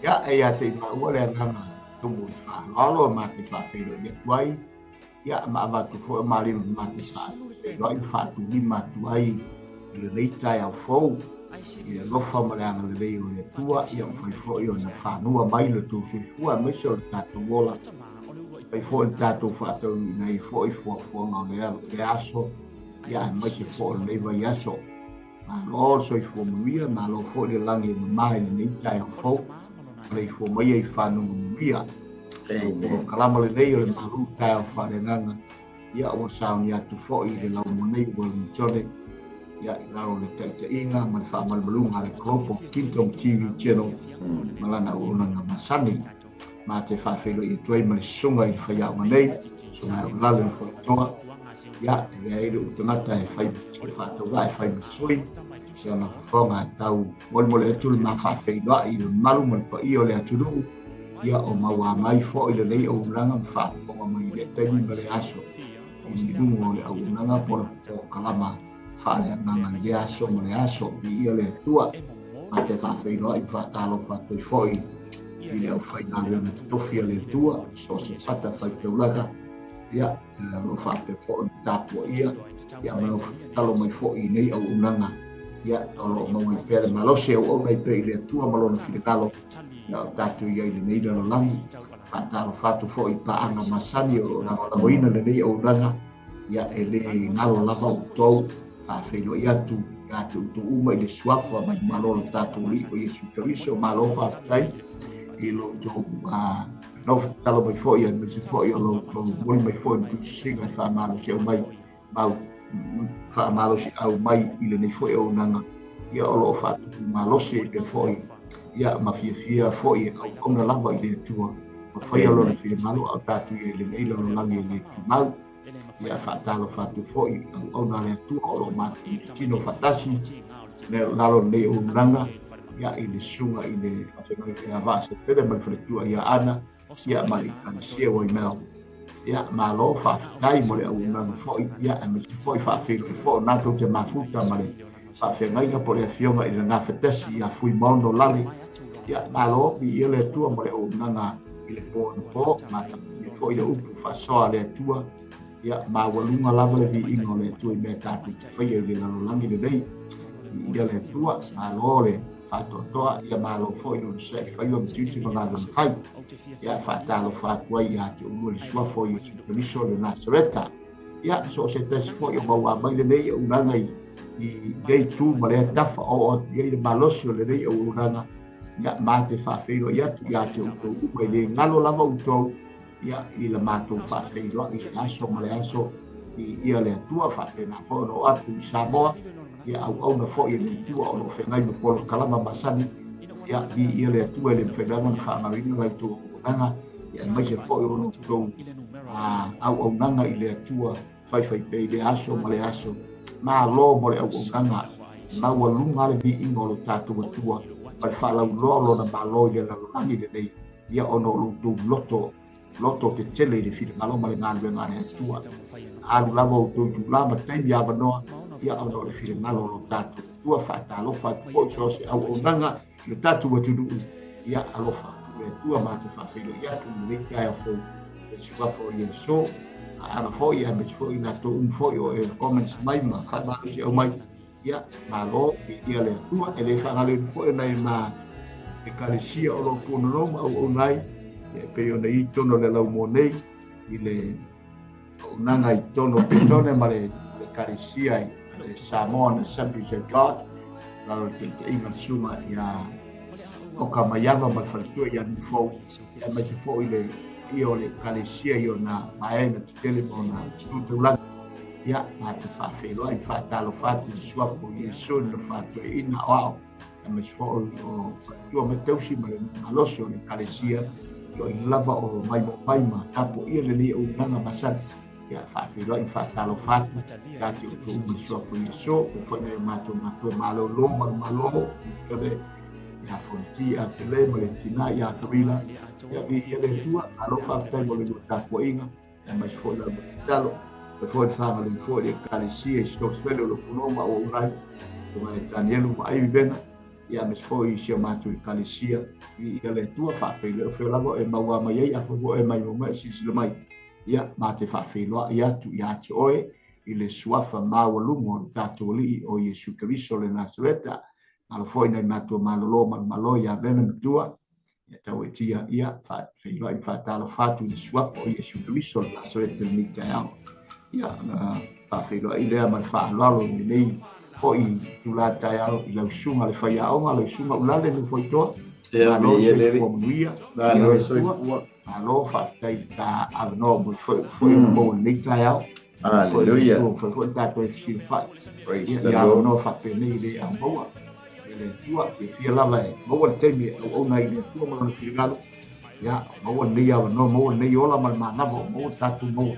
Ia, e ia te i maua le agaga tumu i le faaaloalo ma te faafeiloai atu ai, ia, ma avatu foi o malima ma te faafeiloai ma faatulima atu ai i lenei taeao fou i le alofa ma le agalelei o le Atua, ia ua fai foi ona fanua mai lo outou soifua aemaise o le tatou ola, fai foi le tatou faataunuuina ai foi fuafuaga o lea aso, ia aemaise foi o lenei vaiaso. Malo le soifua manuia, malo foi le lagi e mama i lenei taeao fou, maleifua maia i fanuga manuia. O kalama lelei o le malu taeao faaleagaga, ia ua sauni atu foi i le laumua nei o Wellingtone, ia i lalo o le taitaiga ma le faamalumaluga a le Global Kingdom TV Channel ma lana auaunaga masani. Ma te faafeiloai atu ai ma le susuga i le faiaoga nei, susuga e Lale Foetoa, ia, e lea ai le utagata e fai e faatauvaa e fai ma sui, ia na fofoga e tau molemole atu le ma faafeiloai i le mamalu ma le paia o le atunuu, ia o maua mai foi lenei auaunaga ma faafofoga mai i lea taimi ma le aso i luga o le auaunaga po o le polokalama faaleagaga i lea aso ma le aso. Viia le Atua, ma te faafeiloai ma faatalofa atu ai foi i le aufaigaluega totofi a le Atua, so o se fata faitaulaga, ia, o lo o faapea foi ona tapuaia, ia, ma lo tatalo mai foi i nei auaunaga, ia, o lo o maua ai pea le malosi e auauna ai pea i le Atua ma lona finagalo, ia, o tatou i ai i lenei lalolagi. Faatalofa atu foi i paaga masani o lo o lagolagoina lenei auaunaga, ia, e le galo lava outou, faafeiloai atu ia te outou uma i le suafa mai malo o le tatou Alii o Iesu Keriso. Malo faafetai i lo outou nofo tatalo mai foi, aemaise foi o lo outou momoli mai foi le tusitusiga e faamalosiau mai mau faamalosiau mai i lenei foi auaunaga, ia o lo o faatupu malosi ai pea foi, ia ma fiafia foi e auauna lava i le Atua ma faia lona finagalo a o tatou i ai i lenei lalolagi e le tumau. Ia faatalofa atu foi i auauna a le Atua o lo o matou tino faatasi lalo lenei auaunaga, ia i le susuga i le faafeagaiga ia Vaasepele ma le faletua ia Ana, ia ma le Ekalesia Waimea. Ia malo faafetai mo le auaunaga foi, ia aemaise foi faafeiloai foi o na tou te mafuta ma le faafeagaiga po o le afioga i le Gafatasi ia Fuimaono Lale. Ia malo, viia le Atua mo le auaunaga i le po anapo, matagofie foi le upu faasoa a le Atua. Ia maualuga lava le viiga o le Atua i mea tatou te faia i le lalolagi lenei. Viia le Atua, malo le faatoatoa, ia malo foi le onosai faiva ma tiute ma galuega fai. Ia faatalofa atu ai ia te oulua le suafa o Iesu Keriso o le Nasareta. Ia, so o se tasi foi o maua mai lenei auaunaga i lea itu ma lea tafa o oo atu i ai le malosi o lenei auaunaga, ia ma te faafeiloai atu ia te outou uma, e le galo lava outou, ia i la matou faafeiloai i le aso ma le aso i ia le Atua. Faapena foi ona oo atu i Samoa, ia auauna foi e le Atua o lo o feagai ma polokalama masani, ia viia le Atua, e le mafai lava ona faagaloina la outou auaunaga, ia aemaise foi o lo outou auaunaga i le Atua faifai pea i le aso ma le aso. Malo mo le auaunaga, maualuga le viiga o lo tatou Atua ma le faalauiloa o lona malo i le lalolagi lenei, ia ona o lo outou loto loto tetele i le finagalo ma le galuega a le Atua. Alu lava outou itulā ma taimi avanoa, ia ona o le finagalo o lo tatou Atua. Faatalofa atu foi so o se auaunaga i lo tatou atunuu, ia alofa atu le Atua, ma te faafeiloai atu i lenei taeao fou i le suafa o Iesu. Aana foi aemaise foi i latou uma foi o e comments mai ma faamalosiau mai, ia malo, viia le Atua. E le faagaloina foi nai ma ekalesia o lo o punono ma auauna ai, ia e pei ona i totonu o le laumua nei i le auaunaga i totonu o Petone ma le ekalesia i le Samoan Assemblies of God, lalo le taitaiga le susuga ia Oka Maiava ma le faletua ia Nufou, aemaise foi le paia o le ekalesia i ona vaega tetele ma ona tu taulaga. Ia, ma te faafeiloai ma faatalofa atu i le suafa o Iesu le faatoeaina aoao, aemaise foi o faletua ma tausi ma le malosi o le ekalesia i o i lava o maimoa mai ma tapuaia lenei auaunaga masani. Ia, faafeiloai ma faatalofa atu ia te outou uma i le suafa o Iesu, e foi nai o matou matua malolo ma le malo, le ia Fonoti a Pele ma le tina ia Karila. Ia, viia le Atua, malo faafetai mo le lua tapuaiga, aemaise foi la lua tatalo. E foi le faagaluega foi le ekalesia i Stokesville o lo o punoa ma auauna ai, tonga e Danielu ma Ivy Vena. Ia aemaise foi i si o matou Ekalesia, viia le Atua, faafeiloai o fea lava o e maua mai ai, afai ua e maimoa mai o silasila mai, ia, ma te faafeiloai atu ia te oe i le suafa maualuga o le tatou Alii o Iesu Keriso le Nasareta. Malo foi nai matua malolo manumalo ia Vena Matua, ia tauetia, ia, faafeiloai ma faatalofa atu i le suafa o Iesu Keriso le Nasareta i lenei taeao. Ia, ona faafeiloai lea ma le faaaloalo i lenei foi itula taeao i lau susuga le faiaoga, lau susuga Ulale Nufoitoa. Malo le soifua manuia. Malo le soifua. Malo faafetai i ta avanoa mo foi foi ona maua lenei taeao. Hallelujah. Foi foi tatou e fesilafai. Praise the Ia Lord. avanoa faapenei le au maua. E le Atua, fiafia lava e maua le taimi e auauna ai i le Atua ma lona finagalo. Ia, maua lenei avanoa, maua lenei ola ma le manava o maua tatou maua.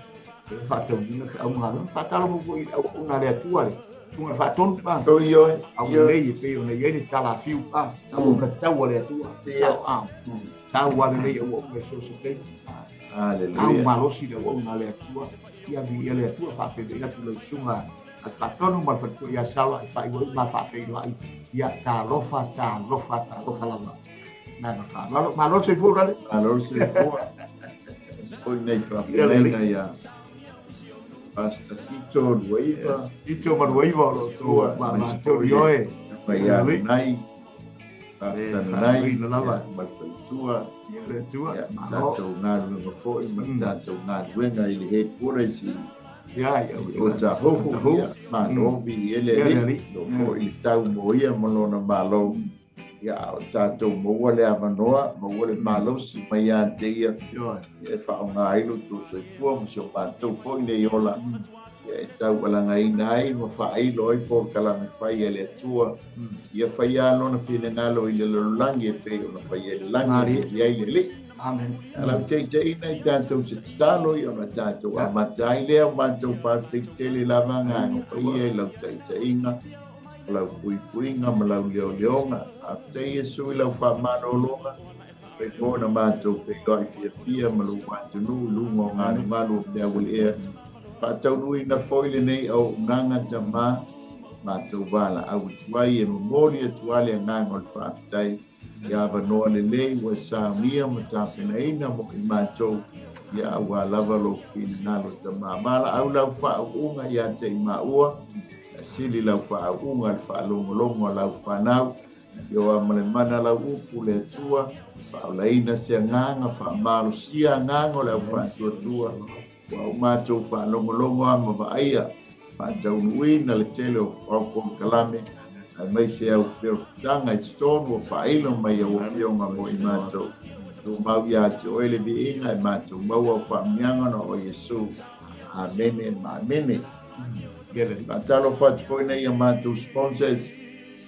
E faataunuuina feau ma galuega. Faatalofa foi i le auauna a le Atua, le susuga i le Faatonu pa. Oi, oi. Au lelei e pei ona i ai le talafiu pa. Auauna tatau a le Atua. Sao a. Taua lenei auauna i so o se taimi. Hallelujah. Tau malosi le auauna a le Atua. Ia viia le Atua, faafeiloai atu lau susuga a le Faatonu ma le faletua ia Sala e faaiu ai ma faafeiloai. Ia talofa, talofa, talofa lava. Nana faaaloalo. Malo le soifua Ulale. Malo le soifua. Foi nei faafeagaiga ia Pastor Tito Luaiva. Tito ma Luaiva o lo outou matou ioe. Mai ia Nai. Pastor Nanai, ma le faletua. Le Atua. Ia, tatou galuega foi ma le tatou galuega i le headquarters i Otahuhu. Ia, malo viia le Alii, lo foi le tau mo ia ma lona malo. Ia, a o tatou maua le avanoa, maua le malosi mai ia te ia, ia e faaaoga ai lo outou soifua ma si o matou foi nei ola. Ia e taualagaina ai ma faailo ai polokalame fai a le Atua. Ia faia lona finagalo i le lalolagi e pei ona faia i le lagi e viia ai le Alii. Amen. A lau taitaiina i tatou te tatalo ia ona tatou amata ai lea o matou faafetai tele lava agaga paia i lau taitaiga, o lau puipuiga ma lau leoleoga. Faafetai Iesu i lau faamalologa, fai foi ona matou feiloai fiafia ma lou atunuu i luga o galugalu o mea ua lea. Faataunuuina foi lenei auaunaga Tama, matou valaau atu ai e momoli atu ai le agaga o le faafetai i avanoa lelei ua e saunia ma tapenaina mo i matou, ia aua lava lou finagalo Tama. Valaau lau faauuga ia te i maua, sili lau faauuga i le faalogologo a lau fanau, Ioa ma le mana lau upu le Atua, faaolaina se agaga, faamalosia agaga o le au faatuatua, ua o matou faalogologo a ma vaaia, faataunuuina le tele o au polokalame, aemaise au feofutaga i totonu o faailo mai au afioga mo i matou. Tumau ia te oe le viiga e matou maua au faamanuiaga ona o Iesu. Amene ma amene. Faatalofa atu foi nei ia matou sponsors,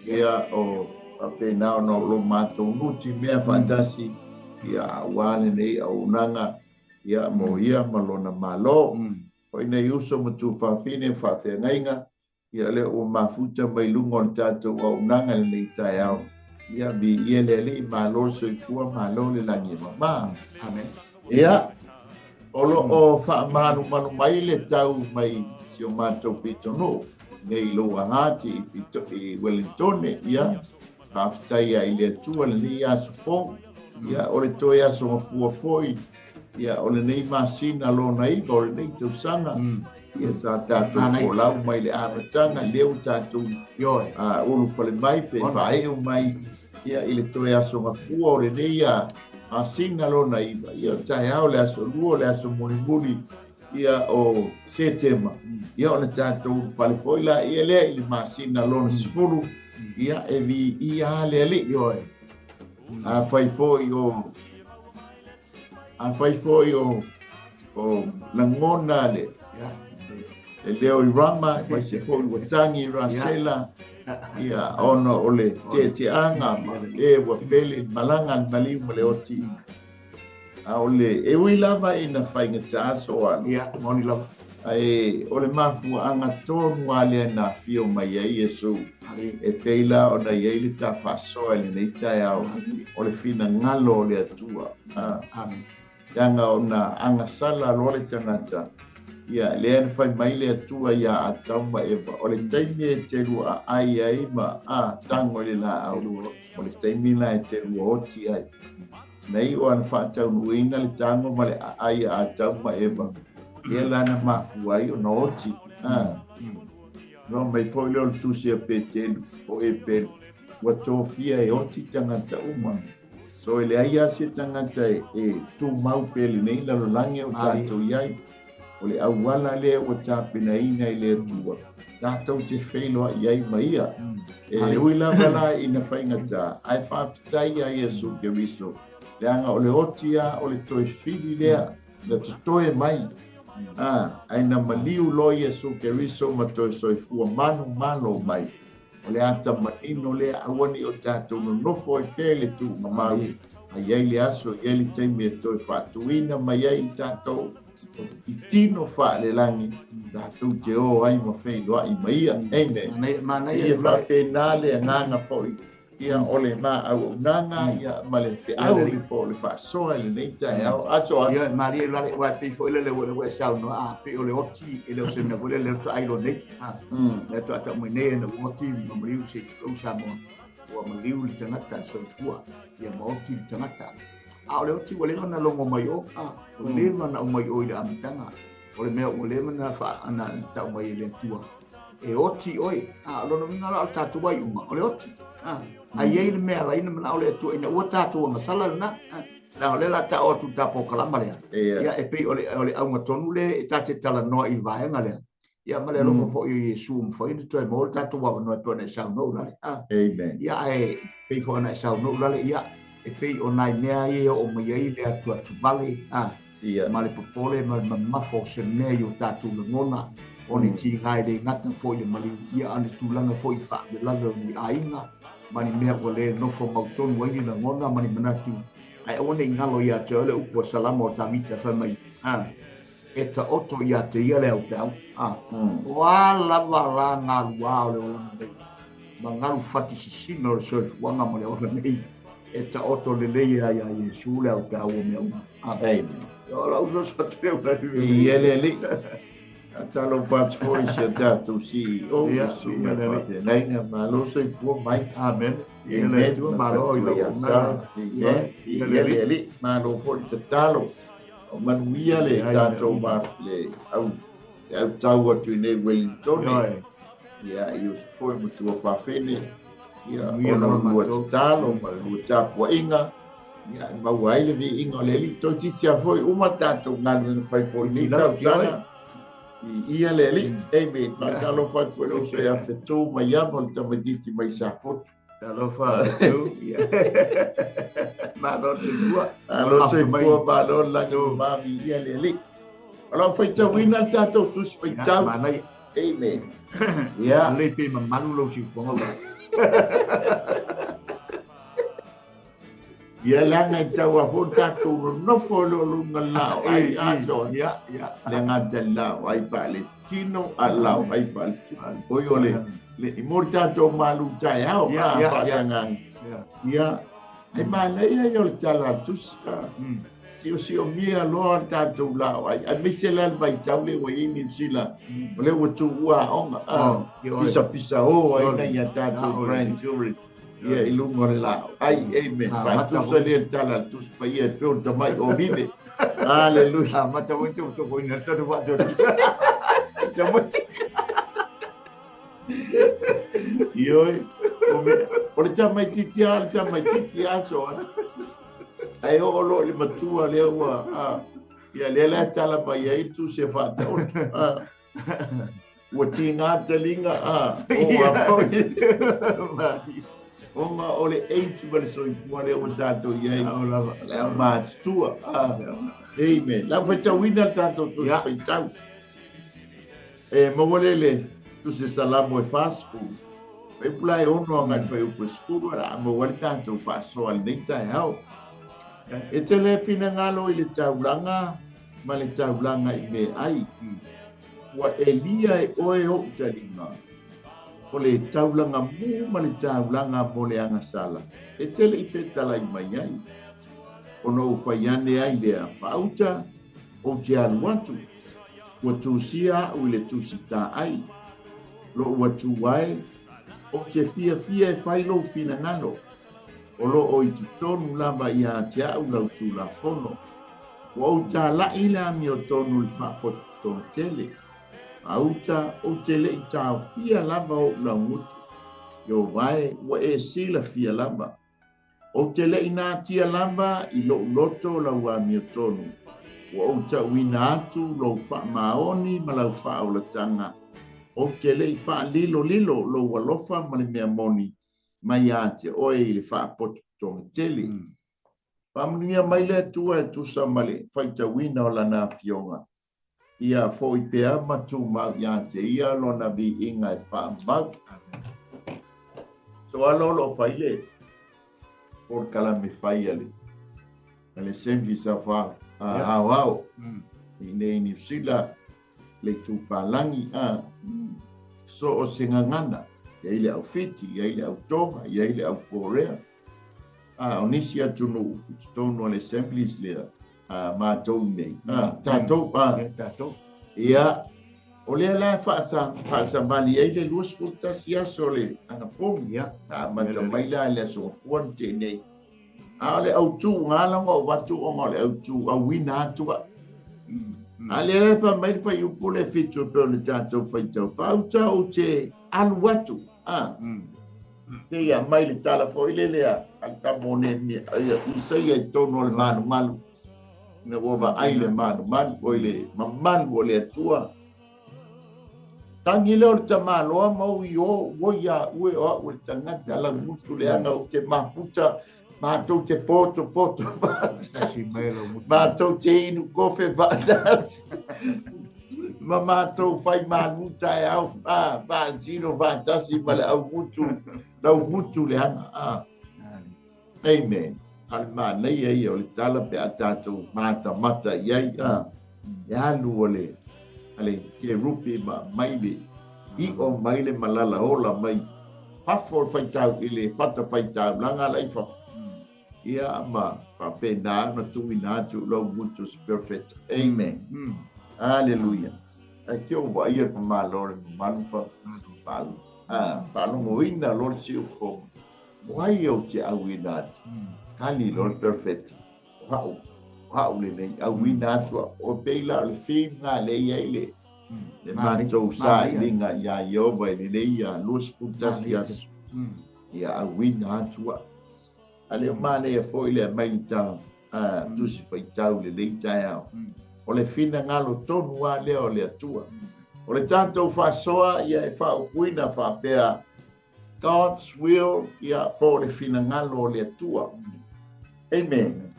ia o faapena ona o lo matou nuti mea faatasi, ia aua lenei auaunaga, ia mo ia ma lona Malo. Foi nei uso ma tuafafine o faafeagaiga, ia lea ua mafuta mai luga o le tatou auaunaga i lenei taeao. Ia viia le Alii, malo le soifua, malo le lagi e mama. Amen. Ia, o lo o faamalumalu mai le tau mai si o matou pitonuu nei Lower Hutt i, i Wellingtone. Ia, faafetai ai i le Atua lenei aso fou. Ia, o le toe aso gafua foi, ia, o lenei masina lona iva o lenei tausaga. Ia, sa tatou folau mai le amataga, lea ua tatou ulufale mai pe faaiu mai, ia, i le toe aso gafua o lenei masina lona iva. Ia, o taeao le aso lua, o le aso mulimuli, ia, o Setema. Ia, ona tatou ulufale foi la ia lea i le masina lona 10, ia, e viia le Alii. Afai foi o afai foi o o lagona le le leo i Rama, aemaise foi ua tagi i Rasela, ia, ona o le teteaga ma e ua pele i malaga le maliu ma le oti. A o le, e ui lava ina faigata aso alu. Ia, moni lava. Ae o le mafuaaga tonu lava lea na afio mai ai Iesu, e pei la ona i ai le tafaasoa i lenei taeao, o le finagalo o le Atua. Amen. Leaga ona agasala loa le tagata, Ia, lea na fai mai le Atua iā Atamu ma Eva, o le taimi e te lua aai ai ma a tago i le laau, o le taimi lena e te lua oti ai. Na iu lava na faataunuuina le tago ma le aai a Atamu ma Eva, lea la na mafua ai ona oti. A. Noa mai foi lea o le tusi a Petelu, o Epelu, ua tofia e oti tagata uma. So e leai lava se tagata e tumau pea i lenei lalolagi o tatou i ai. O le auala lea ua tapenaina e le Atua, tatou te feiloai ai ma Ia. E ui lava la ina faigata, ae faafetai iā Iesu Keriso, leaga o le oti lava o le toe fili lea na totoe mai, ā, ae na maliu loa Iesu Keriso ma toe soifua manumalo mai. O le ata manino lea, aua ne i o tatou nonofo ai pea i le tuugamau, a i ai le aso, i ai le taimi e toe faatuina mai ai i tatou i tino faalelagi, tatou te o ai ma feiloai ma Ia. Amen. Ia faapena le agaga foi ia o le ma auaunaga ia ma le feau le po o le faasoa i lenei taeao. Aso a. Ia, malie lale, ua pei foi lele ua e saunoa, a pei o le oti, e le o se mea foi lele o le ailo nei. Lea faatoa tau mai nei ina ua oti ma maliu se i tulou Samoa. Ua maliu le tagata soifua, ia ma oti le tagata. A o le oti ua leva na logo mai o, a, ua leva na aumai o i le amataga. O le mea ua leva na, fa, na tau mai e le Atua. E oti oe. A, o lona uiga la o le tatou ai uma, o le oti. A, a i ai le mea ala ai na manao le Atua ina ua tatou agasala lena. A, leaga o lea la tao atu ta polokalama lea. Ia, e pei o le, o le auga tonu lea e ta te talanoa i le vaega lea. Ia ma le alofa foi o Iesu ua mafai ona toe maua le tatou avanoa e pei ona e saunoa ulale. Ah. Amen. Ia ae pei foi ona e saunoa ulale, ia e pei o nai mea ia e oo mai ai le atuatuvale, ah, Ia. ma le popole ma le mamafa o se mea i o tatou lagona, o ni tiga e le gata foi i le maliu, ia a o le tulaga foi i faalavelave o ni aiga ma ni mea ua le nofo mautonu ai ni lagona ma ni manatu, ae aua ne i galo ia te oe le upu a Salamo o Tavita fai mai, ah, E taoto ia te ia le aupeau, a o a lava la galuā o le olaga nei, ma galu fati sisina o le soifuaga ma le ola nei, e taoto lelei ai iā Iesu le aupeau o mea uma. Amen. O lau fesoasoani lea ua I ele alii. Faatalofa atu foi i si o tatou CEO, Ia, le susuga ia i le le alii. faafeagaiga. Malo soifua mai. Amen. I le Atua, malo i lau auaunaga. Amen. Ia I le ele alii. alii. Malo foi le tatalo. O manuia le tatou ma le au le au tau atu i nei Wellington. Ia i usu foi ma tua fafene. Ia o la lua tatalo ma le lua tapuaiga. Ia e maua ai le viiga o le Alii. Toeitiiti lava foi uma tatou galuega fai foi i nei tausaga. I ia le Alii. Amen. Faatalofa atu foi le uso ia Fetu mai Ava o le tamaitiiti mai Safotu. Talofa atu. Malo soifua. Malo soifua, malo le lagi mama viia le Alii. O lau faitauina le tatou tusi faitau. Manaia. Amen. Ia. Lelei pe mamalu lou siufoga ua. Ia leaga e tau a foi tatou nonofo i lo luga lao ai aso. Ia, ia. Le gata lao ai faale tino a lao ai faale tupu. Oi o le le i mo tatou malu taeao Ia, ia, a ia. faaleagaga. Ia. Ia, e manaia ia o le tala a le tusi. Siosiomia loa le tatou lao ai. Aemaise la le vaitau lea ua i ai Niu Sila, o lea ua tuua aoga, Oh, ioe. pisapisa o ai Ioe. nai a tatou Ioe. grandchildren ia i luga o le lao ai. Amen. Ah, Faatusa lea le tala a le Tusi Paia e pei o le tamai olive. Haleluia. Ah, mata foi te tokoina tatu wha te Ioe, o me, o le tamaitiiti lava, le tamaitiiti aso ana. Ae oo loa i le matua lea ua, a, ia lea la e tala mai ai le tusi e faataoto. A, ua tiga taliga, a, o a foi. Ona o le age ma le soifua lea ua tatou i ai. O lava. Le au matutua. A, amen. Lau faitauina le tatou tusi faitau. E maua lea i le Tusi Salamo e 40, fuaiupu la e 6 agai i le fuaiupu e 10, o le a maua ai le tatou faasoa i lenei taeao. E te le finagalo i le taulaga ma le taulaga i meaai, ua elia e oe ou taliga, o le taulaga mu ma le taulaga mo le agasala, e te le i fetalai mai ai. Ona ou fai ane ai lea, Faauta, ou te alu atu. Ua tusia a'u i le tusitaai, lo'u Atua e, ou te fiafia e fai lou finagalo, o lo o i totonu lava iā te a'u lau Tulafono. Ua ou tala'i le amiotonu i le faapotopotoga tele, Gauta, ou te le i taofia lava o'u laugutu, Ieova e, ua e silafia lava. Ou te le i natia lava i lou loto lau amiotonu, ua ou tauina atu lou faamaoni ma lau faaolataga. Ou te le i faalilolilo lou alofa ma le mea moni mai ia te oe i le faapotopotoga tele. Faamanuia mai le Atua e tusa ma le faitauina o Lana Afioga. Ia foi pea ma tumau ia te Ia Lona viiga e faamau. So alo o lo o fai le polokalame fai a le a le Assemblies of Aoao i nei Niu Sila le itupalagi a so o se gagana i ai le au Fiti, i ai le au Tonga, i ai le au Korea. A o nisi atunuu i totonu o le Assemblies lea a matou nei, a tatou, a tatou. Ia, o lea la e faasavali ai le 21 aso o le anapogi, Ia. Na amata mai la i le aso Gafua na tea nei. A o le autu ga la ona ou avatu ona o le autu auina atu a. A lea la e fai mai le fuaiupu le 7 e pei o le tatou faitau faauta ou te alu atu. A. Te ia mai le tala foi lele a le tama o Nehemia, ia Isaia i totonu o le malumalu, ina ua vaai le malumalu, oi le mamalu o le Atua. Tagi lea o le tamaloa ma ui o, ua ia ue o a'u le tagata laugutu leaga ou te mafuta, matou te potopoto Tasi mai lau mutu. Matou te inu kofe faatasi ma matou fai malu taeao faatino faatasi ma le augutu laugutu leaga. Amen. A le manaia ia o le tala pe a tatou matamata i ai, e alu o le a le kerupi ma mai le i'o mai le malala ola mai fafo o le faitau i le fatafaitaulaga la i fafo. Ia ma faapena ona tuuina atu lou gutu se perofeta. Amen. Aleluia. Ae te ou vaaia le pamalo o le mamalu faalogoina loa le siufofoga. O ai ou te auina atu? Tali loa le perofeta. O a'u, o a'u lenei, auina atu a'u. O pei la o le theme lena lea e i ai le le matou sailiga iā Ieova i lenei 21 aso. Ia auina atu a'u. A le o manaia foi le aumai le tala tusi faitau i lenei taeao. O le finagalo tonu lava lea o le Atua. O le tatou faasoa ia e faaupuina faapea God's will, ia po o le finagalo o le Atua. Amen.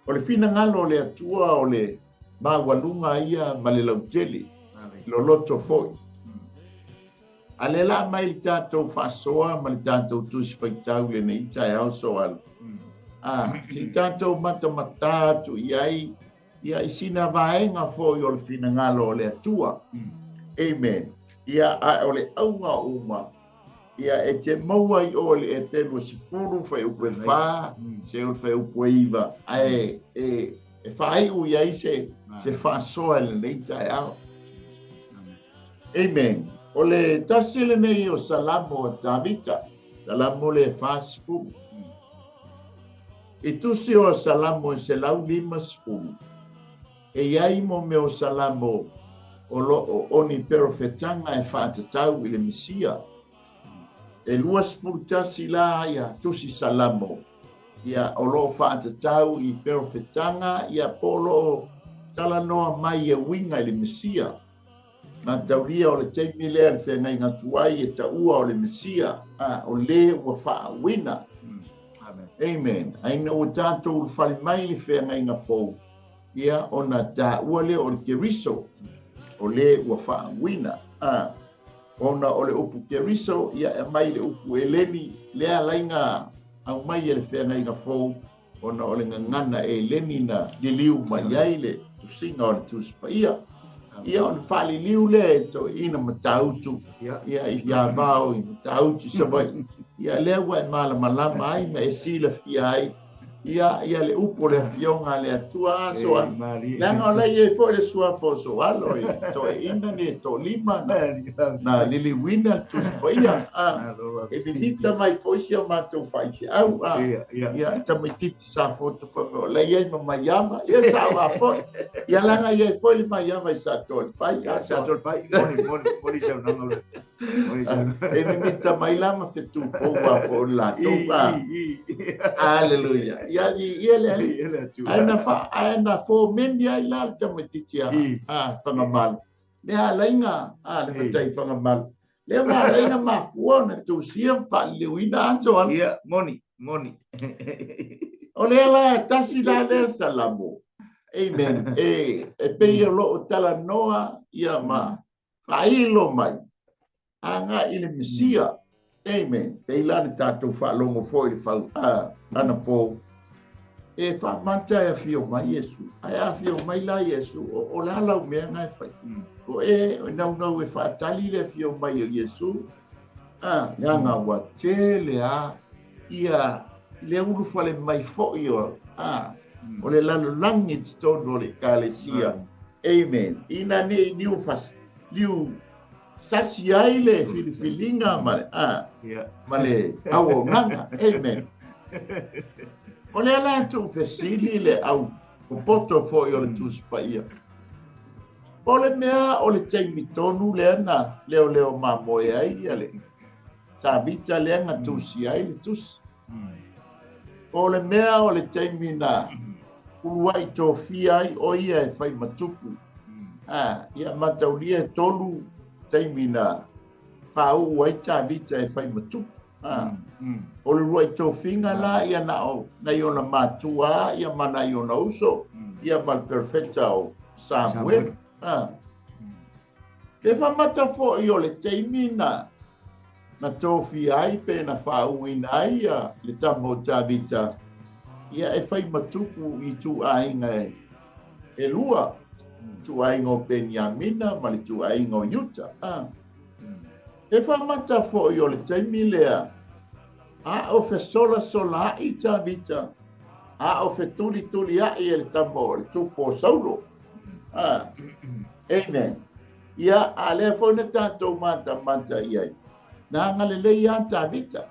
O le finagalo o le Atua o le maualuga ia ma le lautele, loloto foi. A lea la aumai le tatou faasoa ma le tatou tusi faitau i lenei taeao soalo. A, se i tatou matamata atu i ai ia i sina vaega foi o le finagalo o le Atua. Amen. Ia, a o le auga uma, ia e te maua i o i le Epe 20, fuaiupu e 4, seia oo i le fuaiupu e 9, ae e faaiu i ai se faasoa i lenei taeao. Amen. O le tasi lenei o Salamo a Tavita, Salamo le 40. I tusi o Salamo e 150, e i ai mo mea o Salamo o lo o oni perofetaga e faatatau i le Mesia. E 21 la ia tusi Salamo ia o lo o faatatau i perofetaga ia po o lo o talanoa mai e uiga i le Mesia. Mataulia o le taimi lea le feagaiga tuai e taua o le Mesia, a o le ua faauuina. Amen. Amen. Ai ina ua tatou ulufale mai le feagaiga fou, ia ona taua lea o le Keriso, o le ua faauuina. A, ona o le upu Keriso, ia e aumai le upu Eleni, lea alaiga aumai e le feagaiga fou, ona o le gagana Eleni na liliu mai ai le tusiga o le Tusi Paia. Ia ona faaliliu lea e toeaiina Matautu, ia i Avao i Matautu i Savaii. Ia lea ua e malamalama ai ma e silafia ai Ia, ia le upu o le afioga a le Atua aso a. Leaga o la e i ai foi le suafa o Soalo i toeaiina nei e toalima na liliuina le Tusi Paia. E mimita mai foi si a matou faifeau. Ia, tamaitiiti Safotu fai mai o la e i ai ma Maiava. Ia, sao lava foi. Ia, leaga e i ai foi le Maiava i Satoalepai. Satoalepai, moni, moni, moni saunoaga o le. E mimita mai la ma fetu fou a fo latou a. Aleluia. Ia ia le ali. Ai na fa ai na fo meni ai la le tamaitiiti a a Fagamalo. Le alaiga a le matai Fagamalo. Le ma alaiga mafua na tusia ma faaliliuina aso ala. Ia, moni, moni. O lea la tasi la lea salamo. Amen. E e pei o loo talanoa ia ma Faailo mai, agai i le Mesia. Amen. Pei la le tatou faalogo foi i le fau anapo, e faamata e afio mai Iesu. Ae a afio mai la Iesu, o le a lau mea na e fai? O e naunau e faatali le afio mai o Iesu, leaga ua tele a ia le ulufale mai foi o, o le lalolagi i totonu o le Ekalesia. Amen. Ina ne i niu fas, liu sasi ai le filifiliga ma le, a, ma le auaunaga. Amen. O lea la e tuufesili le au popoto foi o le Tusi Paia. O le mea o le taimi tonu lea na leoleo mamoe ai ia le Tavita lea na tusi ai le tusi. O le mea o le taimi na uluai tofia ai o ia e fai ma tupu. Ia mataulia e tolu taimi na faauu ai Tavita e fai ma tupu. O le uluai tofiga la ia na o nai ona matua ia ma nai ona uso ia ma le perofeta o Samuele. Pe faamata foi o le taimi na na tofia ai pe na faauuina ai ia le tama o Tavita, ia e fai ma tupu i ituaiga e lua, ituaiga o Peniamina ma le ituaiga o Iuta. Pe faamata foi o le taimi lea a o fesolasolaa'i Tavita, a o fetulitulia'i e le tama o le tupu o Saulo. Amen. Ia, a lea foi na tatou matamata i ai, na agalelei lava Tavita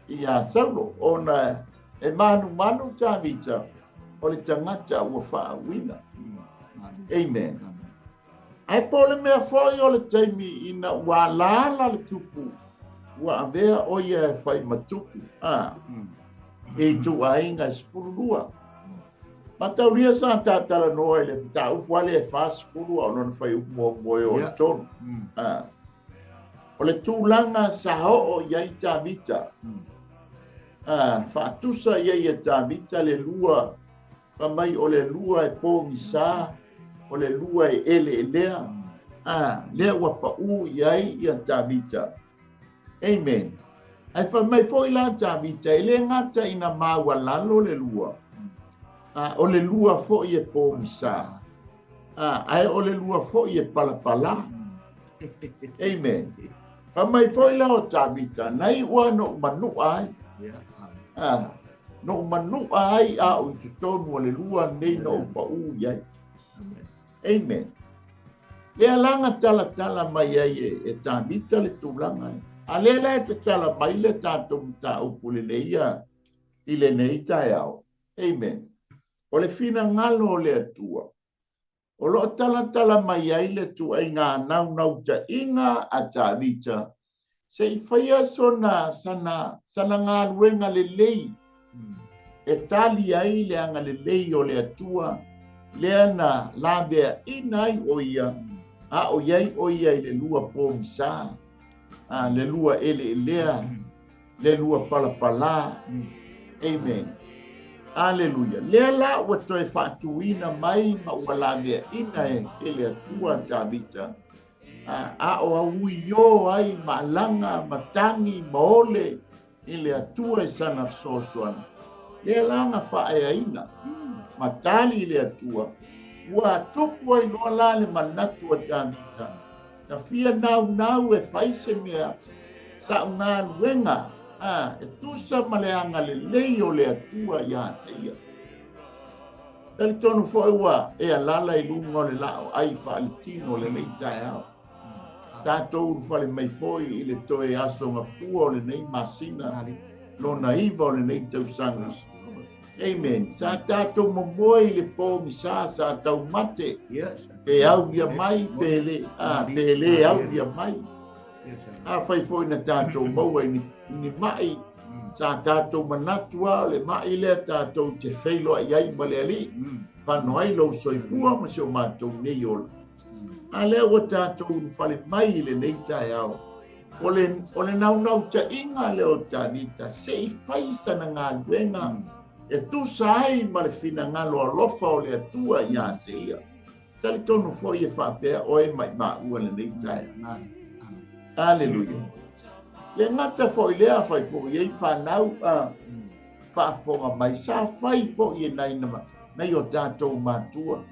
ia Saulo, ona e manumanu Tavita o le tagata ua faauuina. Amen. Ae po o le mea foi o le taimi ina ua alaala le tupu, ua avea o ia e fai ma tupu, i ituaiga e 12. Mataulia sa ta talanoa i le mataupu lea e 40 a o lona fuaiupu muamua e oo i le 3. O le tulaga sa oo i ai Tavita, faatusa i ai e Tavita le lua, fai mai o le lua e pogisa, o le lua e eleelea, lea ua pau i ai ia Tavita. Amen. Ae fai mai foi la Tavita, e le gata ina maualalo le lua, a o le lua foi e pogisa, ae o le lua foi e palapala. Amen. Fai mai foi la o Tavita, na iu lava na ou manua ai. Na ou manua ai a o i totonu o le lua lenei na ou pau i ai. Amen. Lea la na talatala mai ai e Tavita le tulaga lea. A lea la e tatala mai le tatou mataupu lelei ia i lenei taeao. Amen. O le finagalo o le Atua, o lo o talatala mai ai le tuaiga naunautaiga a Tavita se i faia sona sana sana galuega lelei e tali ai le agalelei o le Atua lea na laveaina ai o ia, a o i ai o ia i le lua pogisa, a le lua eleelea, le lua palapala. Amen. Aleluia. Lea la ua toe faatuina mai ma ua laveaina e le Atua Tavita, a o auiō ai ma alaga ma tagi ma ole i le Atua i sana fesoasoani. Lea la na faaeaina ma tali i le Atua, ua tupu ai loa la le manatu a Tavita, na fia naunau e fai se mea sa'u galuega. A, e tusa ma le agalelei o le Atua ia te ia. Talitonu foi ua e alala i luga o le la'o ai faaletino lenei taeao. Tatou ulufale mai foi i le toe aso gafua o lenei masina lona 9 o lenei tausaga. Amen. Sa tatou momoe i le pogisa sa taumate. Pe aulia mai pe le, pe le aulia mai. Afai foi na tatou maua i ni ma'i, sa tatou manatu lava o le ma'i lea tatou te feiloai ai ma le Alii, fano ai lou soifua ma si o matou nei ola. A lea ua tatou ulufale mai i lenei taeao, o le naunautaiga lea o Tavita, se i fai sana galuega e tusa ai ma le finagalo alofa o le Atua ia te ia. Talitonu foi e faapea oe mai maua lenei taeao. Aleluia. Le gata foi lea fai foi ei whanau faafofoga mai sa fai foi e nai nai o tatou matua.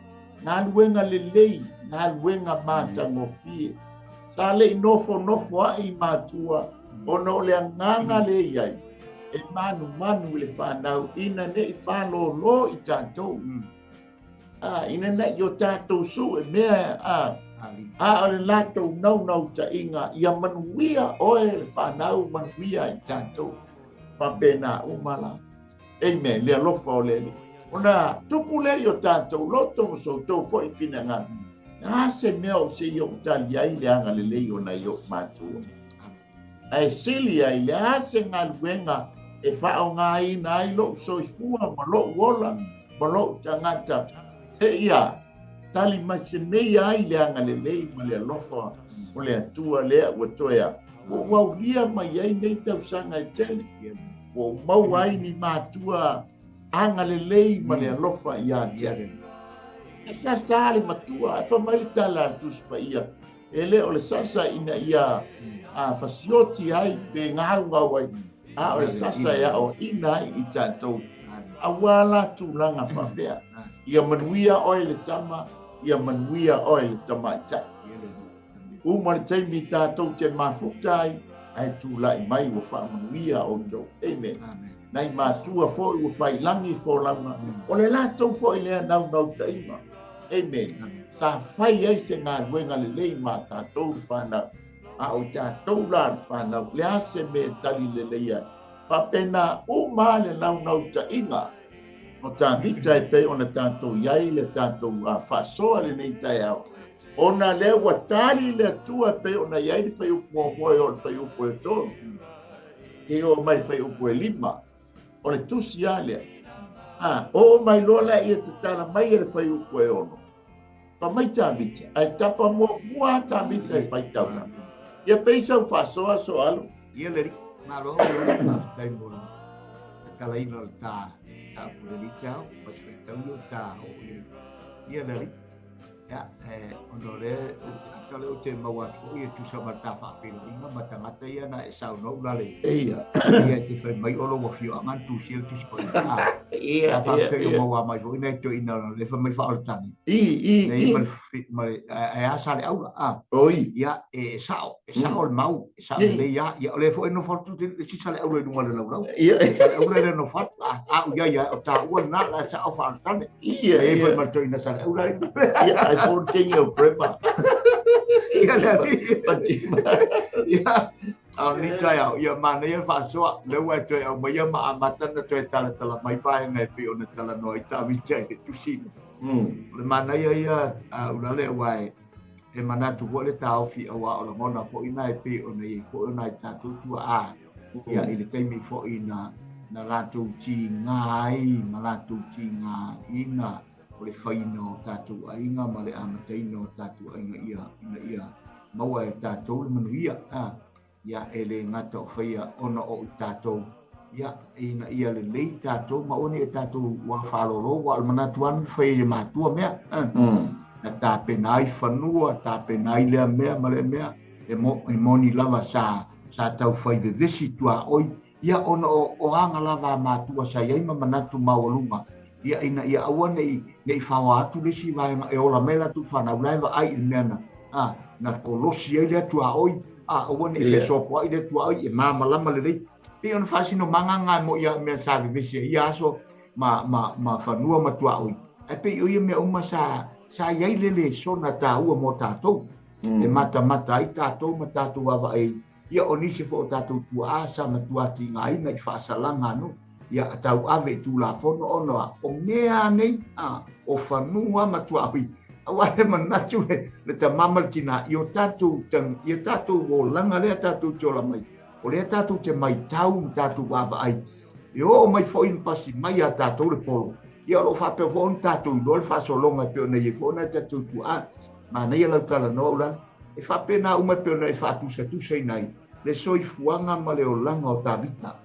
Galuega lelei, galuega matagofie. Sa lei nofo nofo ai matua ona o le agaga le iai e manumanu i le whanau ina nei whalolo i tatou. Ina nei o tatou su e mea a o le latou naunautaiga ia manuia oe le whanau manuia i tatou. Faapena uma la. Amen. Le alofa o le Alii. Ona tupu lea i o tatou loto ma so outou foi finagalo. A se mea o se i ou tali ai le agalelei o nai ou matua. Ae sili ai le a se galuega e faaaogaina ai lou soifua ma lou ola ma lou tagata. E ia, tali mai se nei ai le agalelei ma le alofa o le Atua lea ua toe a. Ua ou aulia mai ai nei tausaga e tele. Ua ou maua ai ni matua agalelei ma le alofa ia te au. E sasa le matua, e fai mai le tala a le Tusi Paia. E le o le sasa ina ia fasioti ai pe gaugau ai, a o le sasa e aoaina ai i tatou. Aua la tulaga faapea. Ia manuia oe le tama, ia manuia oe le tamaitai. Uma le taimi tatou te mafuta ai, ae tulai mai ua faamanuia outou. Amen. Nai matua foi ua failagi folauga, o le latou foi lea naunautaiga. Amen. Sa fai ai se galuega lelei ma tatou le whanau. A o tatou la le whanau, le a se mea tali lelei ai. Faapena uma le naunautaiga o Tavita e pei ona tatou iai le tatou faasoa lenei taeao. Ona lea ua tali le Atua e pei ona iai le whaiupu muamua e o le whaiupu e 3. E o mai le whaiupu e 5. O le tusi a lea. O mai loa lea ia te tala mai e le whaiupu e 6. Pa mai Tavita, ai tapa muamua Tavita e whaitauna. Ia peisa u faasoa so alu. Ia le malo le faafetai mo le tatalaina o le ta upu le litao, pas faitau o ta o ia. Ia le ia ona o le ata le o te maua atu foi e tusa ma le ta faafeiloaiga ma tagata ia na e saunoa ulale. Ia. Ia te fai mai o lou afioaga na tusia le Tusi Paia. Ia, Ta faafetai ia, o maua mai foi nai toeaina le fai mai faaoletane. I, Nei i. ma le ae a sa le aula. Oi. Ia, e sao, e sao le mau, e sao le ia. Ia, o le foi nofo atu te le sisa le aula i luga o le laulau. Ia. Sa le aula le nofo atu. A u ia ia, o ta ua na la sao faaoletane. Ia, E ia. foi ma le toeaina sa le aula i. Ia, ai foi tengi o prema. Ia, le ali. Patima. Ia. A o ni taeao, ia manaia faasoa, lea ua e toe au mai ia ma amata na toe talatala mai vaega e pei ona talanoa ai Tavita i le tusi. O le manaia ia ulale aua e manatu foi le taofi aua o lagona foi na e pei ona iai foi ona i tatou tuaa. Ia i le taimi foi na latou tiga ai ma latou tigaina o le faina o tatou aiga ma le amataina o tatou aiga ia ina ia maua e tatou le manuia. Ia e le gata o faia ona o i tatou. Ia ina ia lelei tatou ma one e tatou ua whaalolo wa o le manatu anu fai e matua mea. Na tapena ai fanua, tapena ai lea mea ma le mea. E moni lava sa tau fai vevesi tua oi. Ia ona o anga lava a matua sa iai ma manatu maualuga. Ia ina ia aua nei whaoa atu le si vaenga e ola mai la tu whanau lai wa ai i le mea na. Na kolosi ai lea tua oi. A aua ne i fesoapoa'i le tuaoi e malamalama lelei. Pei ona faasinomaga ga mo ia mea sa vevesi ai ia aso ma fanua ma tuaoi. Ae pei o ia mea uma sa i ai le lesona taua mo tatou. E matamata ai tatou ma tatou vaavaai. Ia o nisi foi o tatou tuaa sa matua tigaina i faasalaga anu. Ia tauave i Tulafono ona o mea nei o fanua ma tuaoi. Aua le manatu le tama ma le tina i o tatou i o tatou olaga lea tatou te ola mai. O lea tatou te maitau ma tatou vaavaai. E oo mai foi ma pasi mai a tatou le polo. Ia o lo o faapea foi ona tatou iloa le faasologa e pei ona i ai foi ona tatou tuaa. Manaia lau talanoa ula. E faapena uma e pei ona e faatusatusaina ai le soifuaga ma le olaga o Tavita.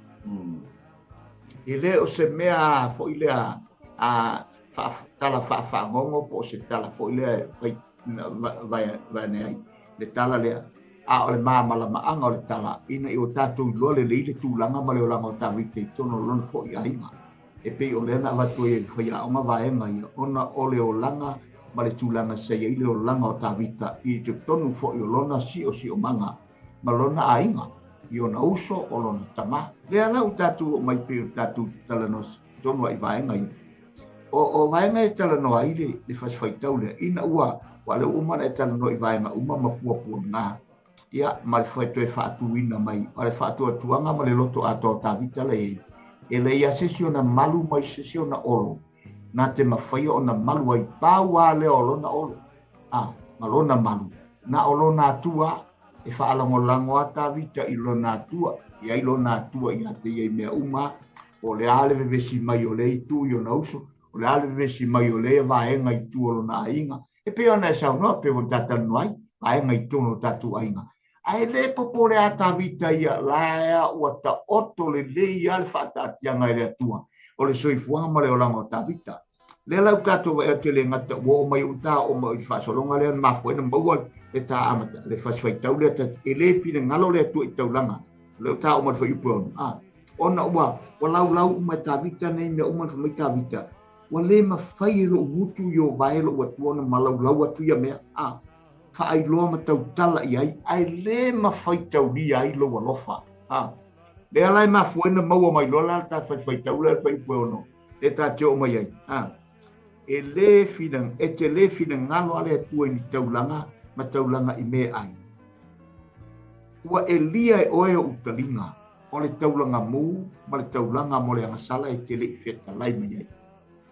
E le o se mea foi lea a tala faafagogo po o se tala foi lea vaeane ai le tala lea. A o le malamalamaaga o le tala ina ia o tatou iloa lelei le tulaga ma le olaga o Tavita i totonu o lona foi aiga. E pei o lea na avatu ai e le faiaoga vaega ia ona o le olaga ma le tulaga sa i ai le olaga o Tavita i totonu foi o lona siosiomaga ma lona aiga i ona uso o lona tama. Lea la ua tatou oo mai pei o tatou talanoa tonu ai vaega ia. O vaega e talanoa ai le fasifaitau lea ina ua le uma ona e talanoa i vaega uma ma puapuaga. Ia ma le toe faatuina mai o le faatuatuaga ma le loto atoa o Tavita la i ai. E leai lava se isi ona malu mai se isi ona olo na te mafaia ona malu ai pau lava lea o lona olo ma lona malu na o lona atua e faalagolago a Tavita i lona atua i ai lona atua ia te ia i mea uma o le a le vevesi mai o le itu i ona uso o le a le vevesi mai o le vaega i tua o lona aiga e pei ona e saunoa pe ua tatalanoa ai vaega i totonu o tatou aiga. Ae le popole a Tavita ia la ua taoto lelei a le faataatiaga e le Atua o le soifuaga ma le olaga o Tavita. Lea la ua tatou vaai atu e le gata ua oo mai uta oo mai i le faasologa lea na mafua ai ona maua le ta amata le fasifaitau lea e le finagalo le Atua i taulaga lea ua ta oo mai le fuaiupu e 6. Ona ua laulau uma e Tavita nei mea uma na fai mai Tavita ua le mafai e lou gutu i o vae lou Atua ona malaulau atu ia mea. Faailoa ma tautala i ai ae le mafai taulia ai lou alofa. Lea la e mafua ai ona maua mai loa la le ta fasifaitau lea le fuaiupu e 6 le ta te oo mai ai. E le e te le finagalo a le Atua i ni taulaga ma taulaga i mea ai. Ua elia e oe o utaliga o le taulaga mu ma le taulaga mo le agasala e te le i fetalai mai ai.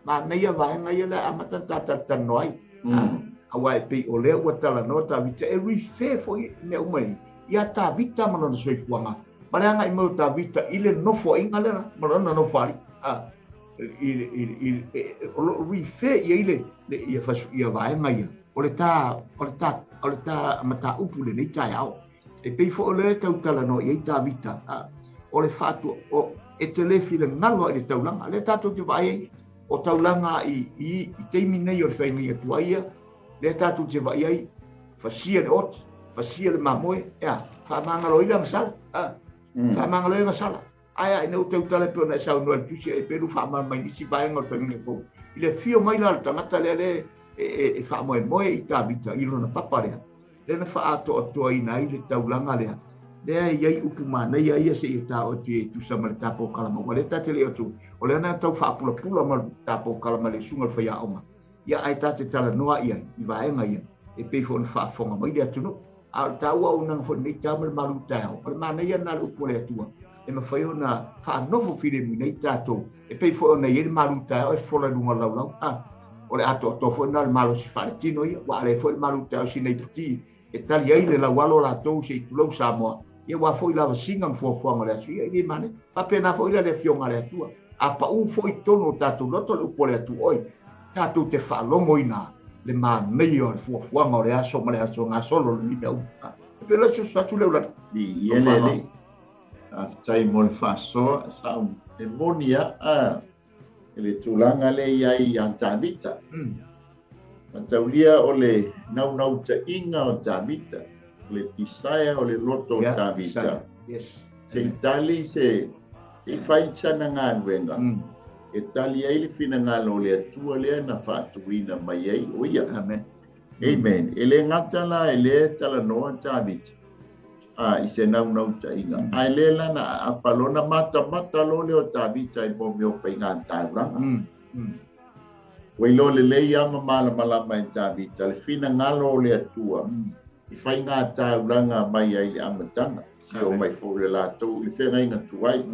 Manaia vaega ia le amata na tatalanoa ai. Aua e pei o lea ua talanoa Tavita e refer foi mea uma nei ia Tavita ma lona soifuaga ma le agai mai o Tavita i le nofoaiga lea ma lona nofoalii. O lo refer i ai le ia vaega ia o le ta mataupu lenei taeao. E pei foi o lea tautalanoa i ai Tavita o le faatu e te le finagalo ai le taulaga lea tatou te vaai ai o taulaga i taimi nei o le faiga atu ai ia lea tatou te vaai ai fasia le oti fasia le mamoe ea faamagalo ai le agasala faamagalo ai agasala ae ina ua tautala pe ona e saunoa i le tusi e pelu faamalamalama mai nisi vaega o le faiga fou i le afio mai la o le tagata lea le e faamoemoe i Tavita i lona papa lea lea na faaatoatoaina ai le taulaga lea lea e i ai upu manaia ia seia taoo atu e tusa ma le tatou kalama ua lea ta te le atu o lea na tau faapulapula ma le tatou kalama le susuga o le faiaoga ia ae ta te talanoa i ai i vaega ia e pei foi ona faafofoga mai le atunuu. A o le taua auaunaga foi lenei tau ma le malu taeao o le manaia lena o le upu o le Atua e mafai ona faanofo filemu nei tatou e pei foi ona i ai le malu taeao e fola i luga o le laulau. O le atoatoa foi lena o le malosi faaletino ia ua alea foi le malu taeao sinai puti e tali ai le laualo latou se i tulou Samoa ia ua foi lavasiga ma fuafuaga o le aso ia i le manaia. Faapena foi la le afioga a le Atua a pau foi i totonu o tatou loto le upu o le Atua oi tatou te faalogoina le manaia o le fuafuaga o le aso ma le aso gasolo lenei mea uma. E pei o le susu atu lea ula. I ele le. Faafetai mo le faasoa sa e moni a e le tulaga lea i ai ia Tavita. Mataulia o le naunautaiga o Tavita, o le desire o le loto o Tavita. Yes. Se i tali se i fai sana galuega e tali ai le finagalo o le Atua lea na faatuina mai ai o ia. Amen. Amen. E le gata la e le talanoa Tavita. A i se naunautaiga. Ae lea la na aapa lona matamata loa lea o Tavita i mea o faiga taulaga. Ua iloa lelei lava ma malamalama e Tavita le finagalo o le Atua i faiga taulaga mai ai i le amataga, si oo mai foi le latou i le feagaiga tuai.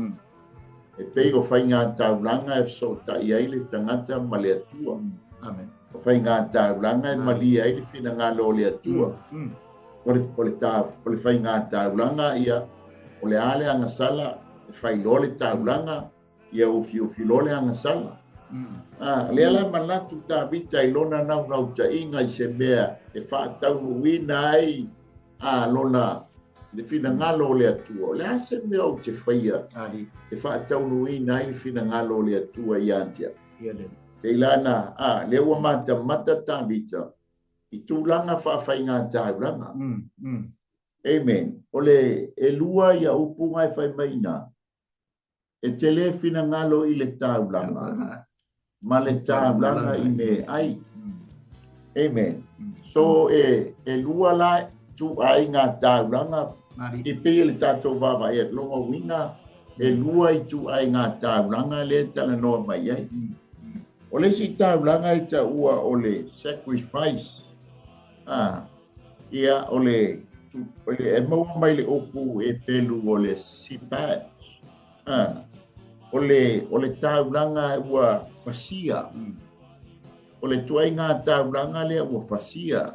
E pei o faiga taulaga e fesootai ai le tagata ma le Atua. Amen. O faiga taulaga e malie ai le finagalo o le Atua. O le faiga taulaga ia, o le a le agasala, e failoa le taulaga, ia ufiufi loa le agasala. Lea la manatu Tavita i lona naunautaiga i se mea e faataunuuina ai lona le finagalo o le Atua. O le a se mea ou te faia e faataunuuina ai le finagalo o le Atua ia te au. Pei la na, lea ua matamata Tavita i tulaga faafaiga taulaga. Amen. O le e lua ia upu e fai mai ina, e te le finagalo i le taulaga, ma le taulaga i me ai. Amen. So e lua la tu ai ngā taulaga, i pei le tātou vava e longa uiga, e lua i tu ai ngā taulaga le talanoa mai ai. O le isi taulaga e taua o le sacrifice. Ia o le e maua mai le upu e pelu o le sipat. O le taulaga ua fasia. O le tuaiga taulaga lea ua fasia.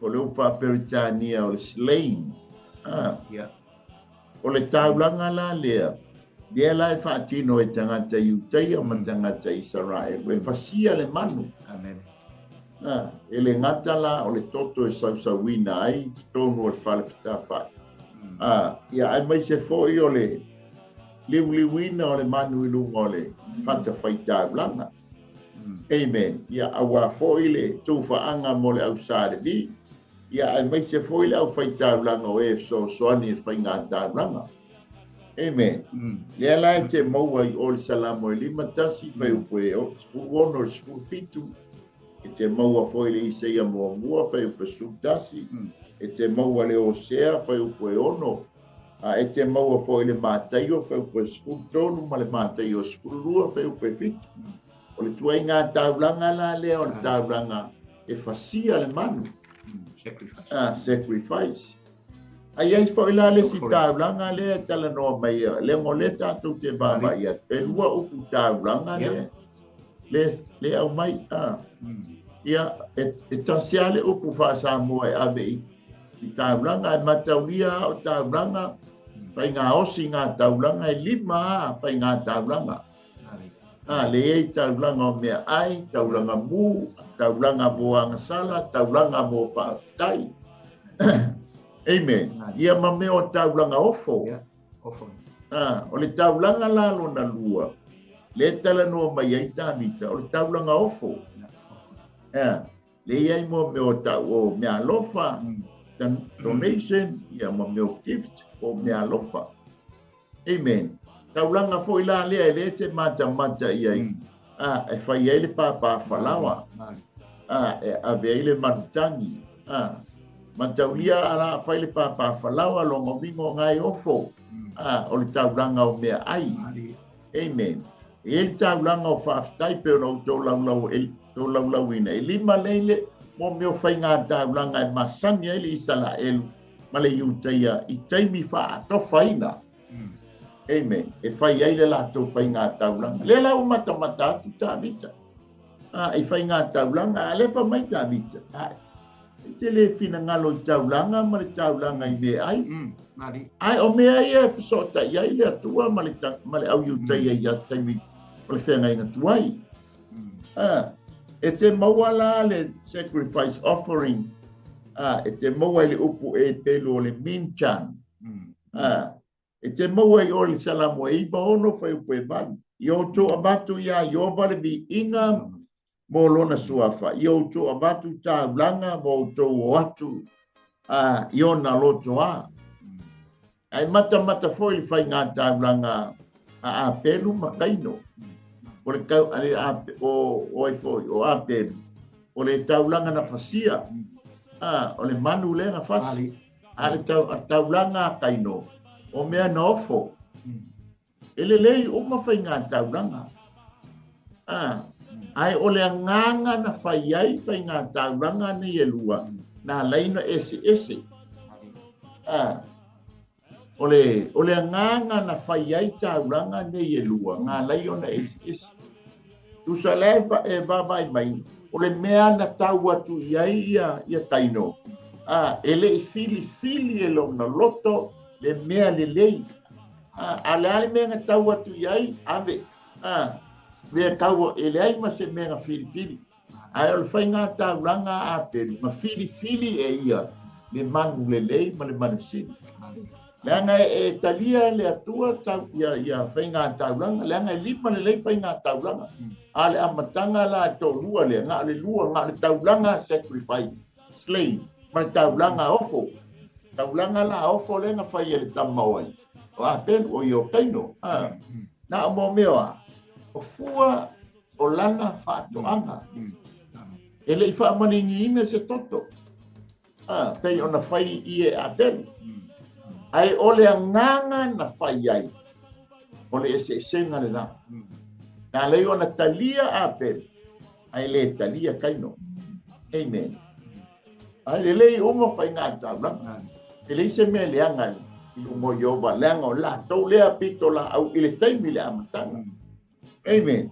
O le upu faa-Peretania o le slain. O le taulaga la lea, lea la e faatino e tagata Iutaia ma tagata Isaraelu, e fasia le manu. Amen. E le gata la o le toto e sausauina ai i totonu o le fale fetafai. Ia ai mai se foi o le liuliuina o le manu i luga o le fatafaitaulaga. Amen. Ia aua foi le tuufaaga mo le au Levi. Ia ai mai se foi le aufaitaulaga o e fesoasoani i le faigataulaga. Amen. Lea la e te maua i o le Salamo e 51 fuaiupu e 16 i le 17. E te maua foi le Isaia muamua fuaiupu e 11. E te maua le Osea fuaiupu e 6. E te maua foi le Mataio fuaiupu e 13 ma le Mataio 12 fuaiupu e 7. O le tuaiga taulaga la lea o le taulaga e fasia le manu. Sacrifice. Sacrifice. Ai ai foi la le si taulaga lea e talanoa mai le ngole tātou te vaavaai atu. E lua upu taulaga lea. Le au mai. Ia, e tasi lava le upu faa-Samoa e ave i taulaga, e mataulia o taulaga, faiga osi ngā taulaga, e lima a faiga taulaga. Le ei taulaga o mea ai, taulaga mu, taulaga mo agasala, taulaga mo faafetai. Amen. Ia ma mea o taulaga ofo. O le taulaga la lona lua, le talanoa mai ai Tavita, o le taulaga ofo. Le iai mo mea o tau o mea alofa, donation, ia ma mea o gift, o mea alofa. Amen. Taulaga foi la lea e le te matamata i ai. E fai ai le pāpāfalaoa. E ave ai le manutangi. Mataulia ala fai le pāpāfalaoa longa uiga o ngai ofo. O le taulaga o mea ai. Amen. E le taulaga o faafetai pe ona ou tolaulauina. E lima leile mo mea o faiga taulaga e masani ai le Isaraelu ma le Iutaia i taimi faatofaina. Amen. E fai ai le latou faiga taulaga. Lea la ua matamata atu Tavita. I faiga taulaga, a le fa mai Tavita. E te le finagalo i taulaga ma le taulaga i mea ai. Ai o mea ia e fesootai ai le Atua ma le au Iutaia i a taimi o le feagaiga tuai. E te maua la le sacrifice offering. E te maua i le upu e pelu o le minchan. E te maua i o le Salamo e 96 fuaiupu e 8. I outou avatu ia Ieova le viiga mo lona suafa. I outou avatu taulaga mo outou o atu i ona lotoa. Ai matamata foi le faiga taulaga a Apelu ma Kaino. O le tau, ale o ai foi, o Apelu. O le taulaga na fasia. O le manu lea na fasi. A le taulaga a Kaino, o mea na ofo. E lelei uma faiga taulaga. Ae o le agaga na fai ai faiga taulaga nei e lua, na ala ai ona eseese. O le agaga na fai ai taulaga nei e lua, na ala ai ona eseese. Tusa lea e vaavaai mai, o le mea na tau atu i ai ia Kaino, e le i filifili e lona loto le mea lelei. A le a le mea na tau atu i ai, ave. Mea tau e leai ma se mea na filifili. Ae o le faiga taulaga a Pelu, na filifili e ia le manu lelei ma le manu sili. Leaga e talia le Atua ia faiga taulaga, leaga e lima lelei faiga taulaga. A le amataga la e toalua lea, na o le lua, na o le taulaga sacrifice, slave, ma le taulaga ofo. Taulaga la ofo lea na fai e le tama o ai. O Apelu, o ia o Kaino. Na o mo mea a, o fua o lana faatoaga. E le i faamaligiina se toto. Pei ona fai i e Apelu. Ae o le agaga na fai ai, o le eseesega lena. Na ala ai ona talia Apelu, ae le talia Kaino. Amen. Ae lelei uma faiga taulaga. E leai se mea leaga i luma o Ieova, leaga o latou lea pito laau i le taimi le amataga. Amen.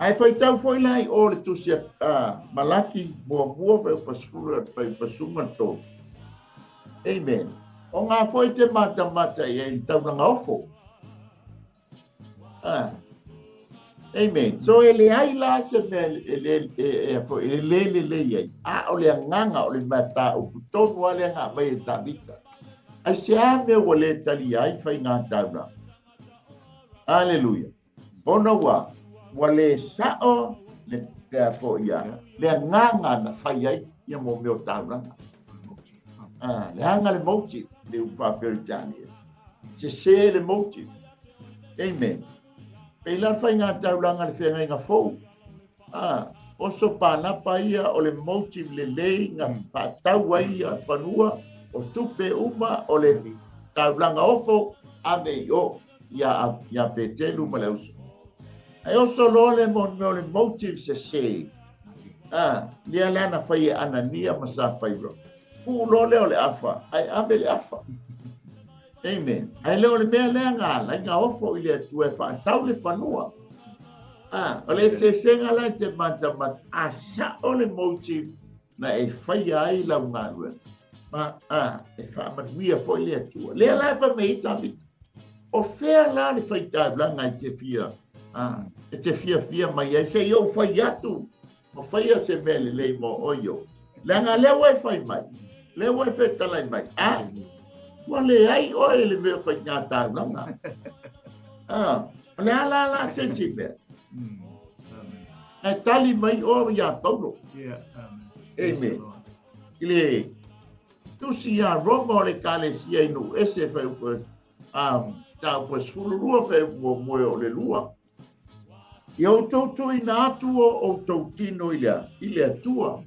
Ae faitau foi la i o le tusi a Malaki muamua fuaiupu 10 fuaiupu 13. Amen. O ngā foi te matamata i ai le taulaga ofo. Amen. So e leai la se mea e le lelei ai. A o le agaga o le mataupu tonu a le agaga mai e Tavita. Ai se a mea ua le talia ai faiga taulaga. Aleluia. Ona ua le sao le pea foi ia, le agaga na fai ai ia mo mea o taulaga. Le aga le motive, le upa Peritania. Se se le motive. Amen. Pei la faiga taulaga le feagaiga fou. Oso panapa ia o le motive lelei nga faatau ai ia fanua o tupe uma o le taulaga ofo ave i o ia Petelu ma le uso. Ai oso loa le mea o le motive se se. Lea la na fai e Anania ma Safaira. Uu loa lea o le afa, ai ave le afa. Amen. Ai lea o le mea lea nga ala, nga ofo i le Atua e faatau le fanua. O le eseesega la e te matamata, a sao le motive na e faia ai lau galuega. Ma e faamanuia foi le Atua. Lea la e fai mai ai Tavita. O fea la le faitaulaga e te fia, e te fiafia mai ai, se i ou fai atu, ma faia se mea lelei mo oio. Leaga lea ua e fai mai, lea ua e fetalai mai. Ua leai oe le mea faiga taulaga. O le ala la se si mea. E tali mai oe ia Paulo. Amen. I le tusi ia Roma o le Ekalesia i nuu ese fai upu, ta upu 12 fai upu muamua o le lua. Ia outou tuuina atu o outou tino i le Atua.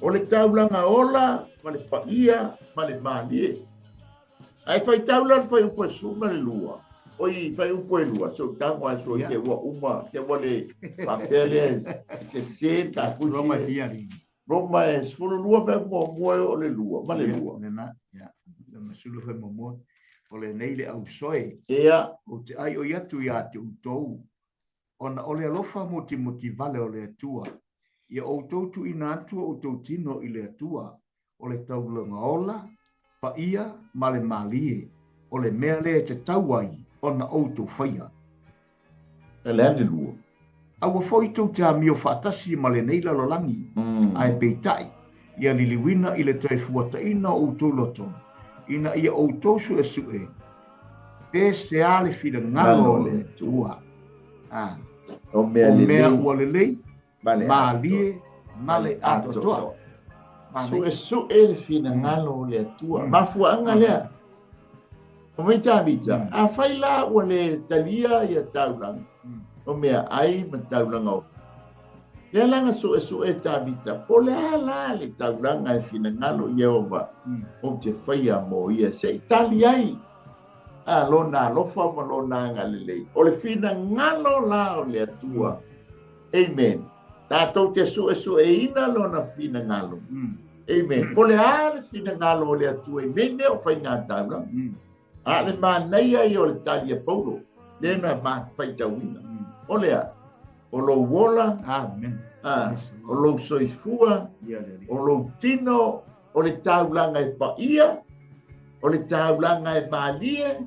O le taulaga ola ma le paia ma le malie. Ae faitau la le fuaiupu 12. Oi fuaiupu e lua, so tango ai so ke ua uma, ke ua le faapea lea se se ta kusi. Roma e fia li. Roma e 12 fai muamua o le lua, ma le lua. Lena, ia. Le masulu fai muamua. O le nei le ausoe. Ia. O te ai o iatu ia te outou. Ona o le alofa motimoti vale o le Atua. Ia outou tuuina atu o outou tino i le Atua. O le taulaga ola, paia ma le malie. O le mea lea e te tau ai ona outou faia. E le ane lua. Aua foi tou te amio faatasi ma lenei lalolagi. Ae peitai, ia liliuina i le toe fuataina o outou loto, ina ia outou suesue, pe se a le finagalo o le Atua. O mea O mea ua lelei, malie, ma le atoatoa. Suesue le finagalo o le Atua. Mafuaaga lea. O mai Tavita, a fai la ua le talia ia taulaga. O mea ai ma taulaga o. Lea laga suʻesuʻe Tavita po le a la le taulaga e finagalo Ieova ou te faia mo ia seʻi tali ai a lona alofa ma lona agalelei o le finagalo la o le Atua. Amen. Tatou te suʻesuʻeina lona finagalo. Amen. Po le a le finagalo o le Atua i nei mea o faiga taulaga. A le manaia ia o le tali a Paulo lea na faitauina. O le a o lou ola, Amen. O lou soifua, o lou tino, o le taulaga e paia, o le taulaga e malie,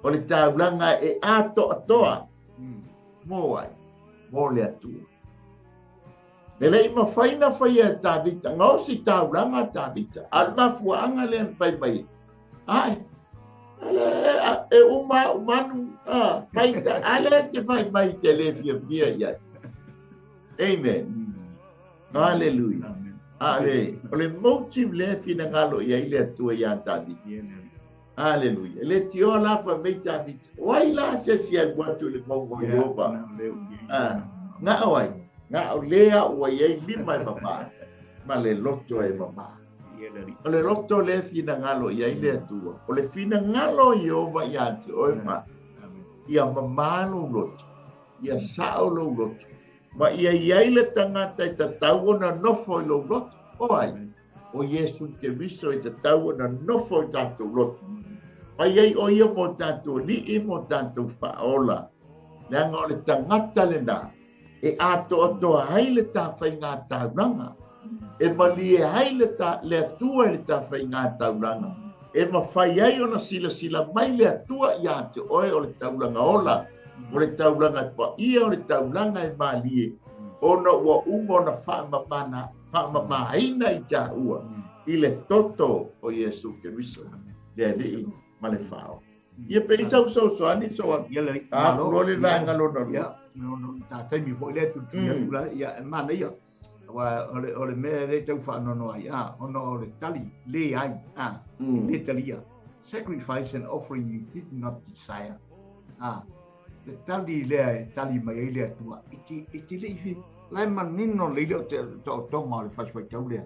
o le taulaga e atoatoa. Mo ai, mo le Atua. E lei mafaina faia e Tavita, gaosi taulaga a Tavita, a le mafuaaga lea na fai mai ai. Ale e uma umanu faita ale te fai mai te le fiafia iai. Amen. Hallelujah. Ale o le motive le finagalo iai le Atua ia Tavita. Hallelujah. Le tio la fa mei Tavita. Wai la se si ai watu le mauga o Ieova. Nga o ai. Nga o lea ua iai lima e mama. Ma le loto e mama. O le loto le finagalo iai le Atua. O le finagalo Ieova ia te oe ma. Ia mama lou loto. Ia sao lou loto. Ma ia iai le tagata e tatau ona nofo i lou loto. O ai? O Iesu Keriso e tatau ona nofo i tatou loto. Mai ai o ia mo tatou ali'i mo tatou faaola. Leaga o le tagata lena e atoatoa ai le tafaiga taulaga. E malie ai le le Atua i le tafaiga taulaga. E mafai ai ona silasila mai le Atua ia te oe o le taulaga ola, o le taulaga e paia, o le taulaga e malie, ona ua uma ona faamamana, faamamaina i taua i le toto o Iesu Keriso, le Alii ma le Faaola. Ia pe i sausoasoani so Ia le a lo le vaega lona lua. Ia, no ta taimi foi lea tulituli atu la, ia e manaia. Aua o le mea le tau faanoanoa ai, ona o le tali le ai, le talia. Sacrifice and offering you did not desire. Le tali lea e tali mai ai le Atua, e te le i la e manino le ile o te taotoga o le fasifaitau lea.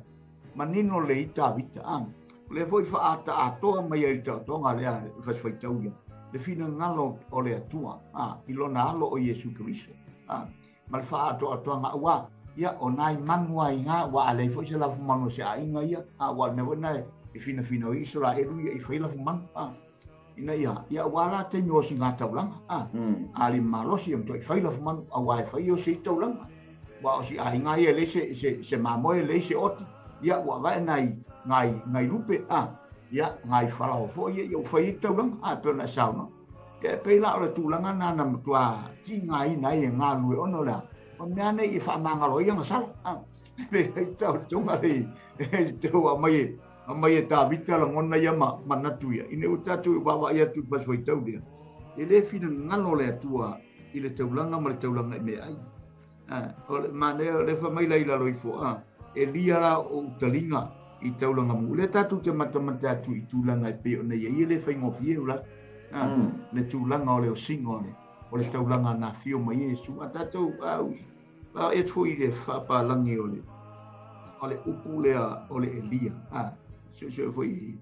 Manino le i Tavita, O le foi whaata atoa mai ai le taotoga lea le fasifaitau ia. Le finagalo o le Atua, i lona alo o Iesu Keriso. Ma le whaatoatoanga aua, ia o nai manu ai ngā, wa a lei foi se lafu manu se aiga ia, wa le mea foi na e finafina o iso la elu ia i whai lafu manu, Ina ia, ia ua la taimi o si ngā taulanga, A le malosi am toi whai lafu manu, a wa e whai o se i taulanga. Wa o si aiga ia lei se mamoe lei se oti, ia ua vae nai ngai lupe, ia ngai whalao foi ia, ia u whai i taulanga, pe ona e sauna. Ia e pei la o le tulaga na na matua ti ngā ina ai e ngā lue ono lea. O mea nei i whaamangalo ia nga sala, Pe hei tau tonga lei, e te hoa mai e, a mai e Tavita la ngona ia ma manatu ia. Ine o tātou e wawa ia tu pas wai tau lea. E le fina ngalo le Atua i le taulanga ma le taulanga i mea ai. O le mane o le wha mai lai lalo ifo, e lia la o utalinga i taulanga mu. Le tātou te matamata atu i tūlanga e pe o nei ia le whai ngofie ula. Le tūlanga o le o singa o le taulanga nā whio mai e su. A tātou, e tui le whapalangi o le upu lea o le Elia. Se foi,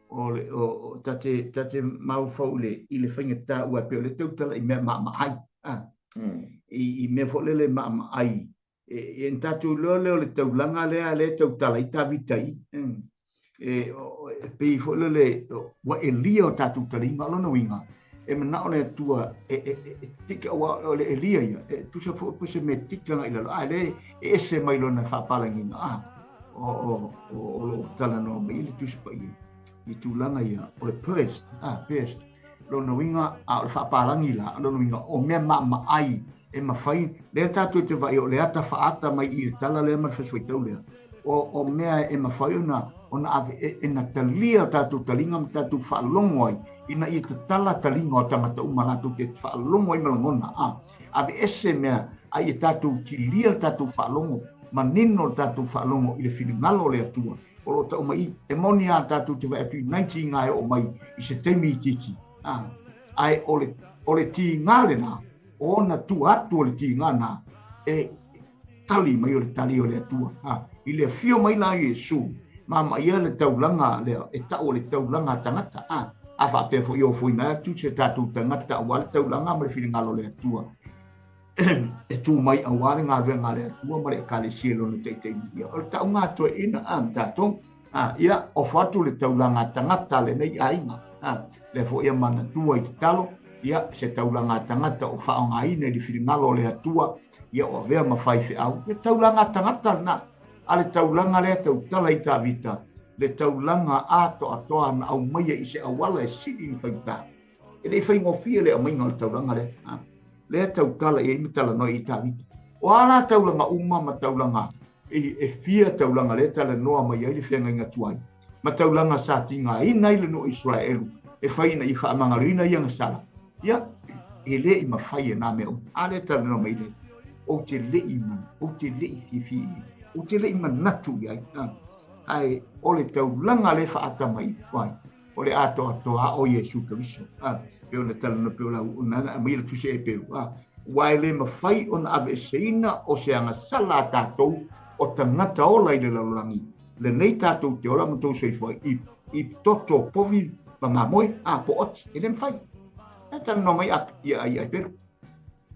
o le, o, tate mau fau le, i le whainga tā ua pe o le tautala i mea maa ai. I mea fo lele maa ai. E tātou loa lea o le taulanga lea le tautala i Tavita i. E pei fo lele, ua Elia o tātou talinga lona winga. E mana o le Atua, e tika ua o le Elia ia. E tusa fo po se me tika nga i lalo. A le, e ese mai lona whapalanginga. O lo tala no mai le tusa pa ia. I tūlanga ia, o le purst, purst. Lona winga, o le whapalangi la, lona winga, o mea maa ai, e mawhai, lea tātou te vai, o le ata whaata mai i le tala lea ma le whaswaitau lea. O mea e mawhai ona ave, e na talia tātou talinga ma tātou whaalongo ai, ina ia te tala talinga o tangata uma rātou te whaalongo ai malangona. Ave ese mea, ai e tātou tilia tātou whaalongo, manino tātou whaalongo i le whiringalo le Atua. O lo tau mai, e moni a tātou te vai atu i nei tīnga e o mai i se teimi i titi. Ai o le tīnga le nā, o ona tua atu o le tīnga nā, e tali mai o le tali o le Atua. Ha, i le afio mai la Iesu, ma maia le taulaga lea e ta'u o le taulaga a tagata. A, a faapea foi ofoina atu se tatou tagata auā le taulaga ma le finagalo o le Atua e tū mai auā le galuega a le Atua ma le Ekalesia i lona taitaiga. Ia, o le ta'uga a toeaiina a ma tatou. A, ia, ofo atu le taulaga a tagata a lenei aiga. A, lea foi e manatua i tatalo, ia, se taulaga a tagata o faaaogaina i le finagalo o le Atua, ia o avea ma faifeau. Le taulaga a tagata lena. A le taulaga lea tautala i Tavita, le taulaga atoatoa na aumaia i se auala e sili ona faigata. E le i faigofie le aumaiga o le taulaga lea. A, lea tautala i ai ma talanoa i Tavita. O a la taulaga uma ma taulaga e fia taulaga lea talanoa mai ai le feagaiga tuai, ma taulaga sa tigaina ai le nuu Iseraelu e fai ina ia faamagaloina ia gasala, ia, e le i mafai e nā mea uma. A lea talanoa mai le, ou te le i, ou te le i fiafia i ai, ou te le i manatu i ai, ae o le taulaga lea faaata mai ai, o le atoatoa o Iesu Keriso. A, pe ona talanoa pe o lau, ona aumai le tusi e Peru. A, ua e le mafai ona aveeseina o se agasala a tatou o tagata ola i le lalolagi, lenei tatou te ola ma tou soifua i, i toto povi ma mamoe, a, po oti, e le mafai. E talanoa mai a, ia, ia Peru.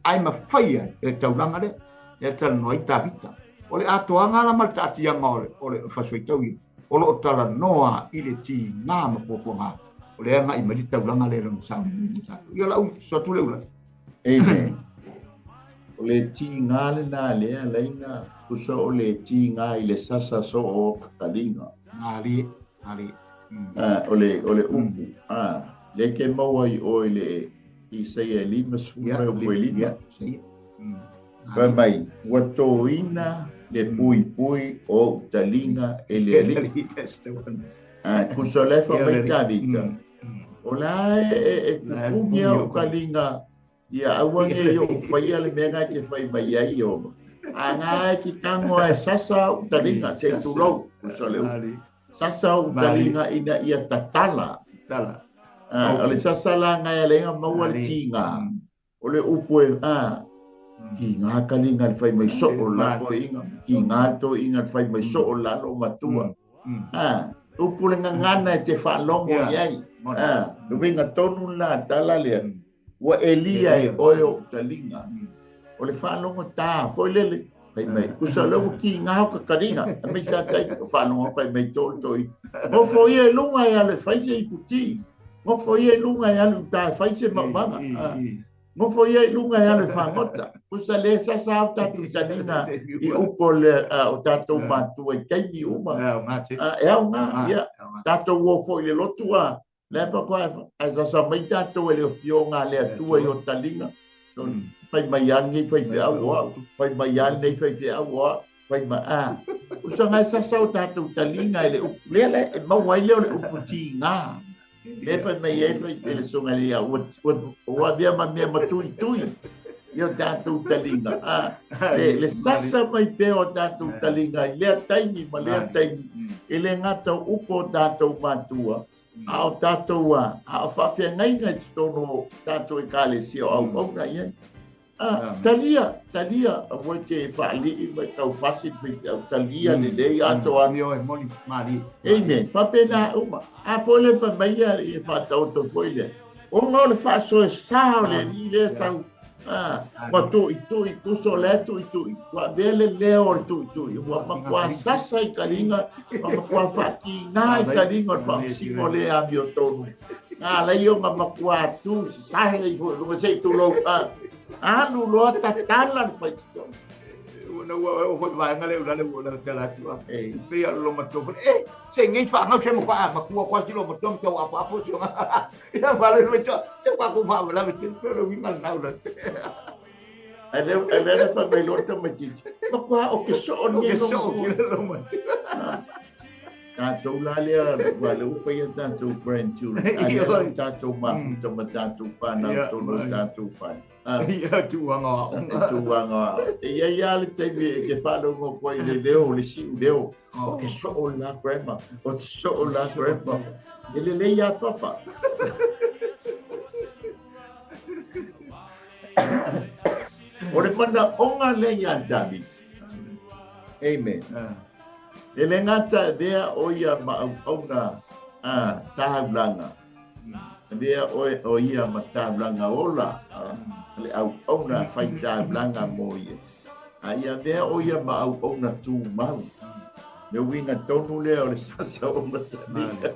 Ae mafai ai e le taulaga lea, lea talanoa ai Tavita. O le atoaga la ma le taatiaga o le, o le fasifaitau ia, o lo o talanoa i le tiga ma puapuaga, o le agai mai le taulaga lea lona saogalemu mo tatou. Ia lau soatu le ula. Amen. O le tiga lena lea laina tusa o le tiga i le sasa so o kakaliga. Malie, malie. Ah, o le o le upu. Ah, le ke maua i oe le Isaia e 55 i 5. Fai mai, ua toina le puipui o ou taliga e le Alii. Ah, tusa o le fa mai Tavita. O la e tutugi au taliga ia aua ne i ou faia le mea na te fai mai ai o. A ngā e ki tangoa e sasa au taliga, se tulou, tusa le upu. Sasa ou taliga ina ia tatala. Tatala. Ah, o le sasa la ngai a lenga maua le tiga. O le upu e, ah, tiga taliga le fai mai soo la toeaiina, tiga toeaiina le fai mai soo lalo matua. Ah, upu le gagana e te faalogo i ai. Ah, le uiga tonu la tala lea. Ua elia e oe ou taliga. O le faalogo tā foi lele. Fai mai, kusa le ua ki ngā ka taliga. A mei sa tai, o faalogo fai mai tō toi. Ngofo ia i lunga e alu e fai se iputi. Ngofo ia i lunga e alu tā e fai se maumaga. Ngofo ia i lunga e alu e fagota. Kusa le sasa au tātou taliga i upo le o tātou mātua i taimi uma. E au ngā, ia. Tātou o foi le lotu a. Le fa koa e sasa mai tātou e le afioga a le Atua i o taliga. So, fai mai a nei faifeau o au, fai mai a nei faifeau o au, fai mai a. Usa ngai sasa o tātou taliga e le upu. Lea le, e maua ai lea o le upu tīgā. Le fai mai ai fai e le songa le ia, ua, ua, ua avea ma mea matuitui i o tātou taliga. A, le, le sasa mai pea o tātou taliga i lea taimi ma lea taimi, e le gata o upu o tātou mātua, A o tātou a, a o faafeagaiga i totonu o tātou ekalesia o auauna i ai. A, talia, talia, aua te faalii mai tau fasi mai te au talia lelei atoa. Ioe, moni, malie. Amen. Faapena uma. A foi le fai mai ia i faataoto foi lea. Ona o le faasoesa o le alii lea sau ua tuitui, tusa o lea tuitui, ua avea le leo o le tuitui, ua matua sasa i taliga, ua matua faatiga i taliga o le faamasino le amiotonu. Na alai ona matua tu sahe iho i luga se i tulou, alu loa tatala le faitotonu. Ua ua o foi vaega le ula le ua la tala atu a. E pe a lo matua foi. E se ngai whaangau se mo kwa matua kwa si lo matua tau apo apo si o. Ia wale le to. Te kwa ku wha wala te te ro winga na ula. E le e le le fa mai lo te matiti. Ma kwa o ke so o ni no. So o ke lo ma. Tātou la lea, ua le ufa ia tātou grandchildren. A lea lau tātou mafuta ma tātou whānau tonu tātou whānau. Ia tūanga o aoga. Tūanga o aoga. E ia ia le taimi e te whānau koe i le leo, le siu leo. O ke soo la grandma, o te soo la grandma. E lelei ia papa. O le manaoga lea ia David. Amen. E le gata e avea o ia ma auauna a taulaga. Avea oe o ia ma taulaga ola, le auauna fai taulaga mo ia. A ia avea o ia ma auauna tumau. Le uiga tonu lea o le sasa o mataniga.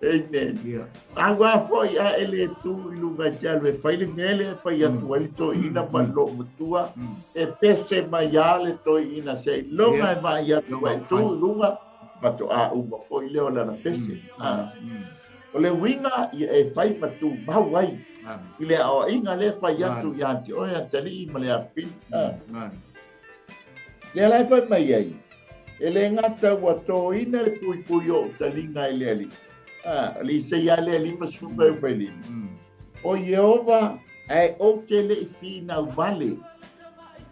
Amen. Auā foi a e le tu i luga i te alu e fai le mea lea e fai atu ai le toeaina ma le loomatua, e pese mai lava le toeaina seiloga e vaai atu ua e tu i luga, faatoa uma foi lea o lana pese. O le uiga ia e fai ma tumau ai i le aoaiga lea e fai atu ia te oe atalii ma le afafine. Lea la e fai mai ai, e le gata ua toina le puipui o ou taliga i le Alii. Ah, o le Isaia lea 55. O Ieova, ae ou te le i finau vale,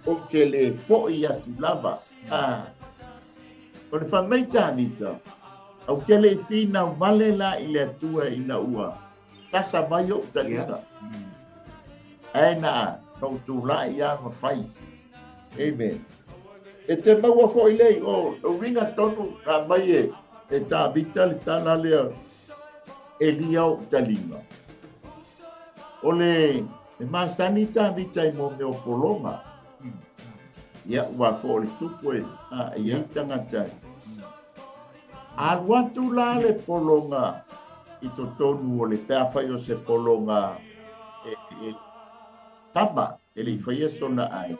ou te le foi atu lava. Ah, o le fai mai Tāvita, ou te le i finau vale la i le Atua ina ua sasa mai ou taliga. Ae na ou tulai ia ma fai. Amen. E te maua foi lei o o uiga tonu na mai e e Tāvita le tala lea e lia ou taliga. O le e masani Tāvita i mō mea o pologa. Ia, ua fo o le tupu e a, e iai tangata e. Alu atu la le pologa i totonu o le pe afai o se pologa e, e tama e le i faia sona ai.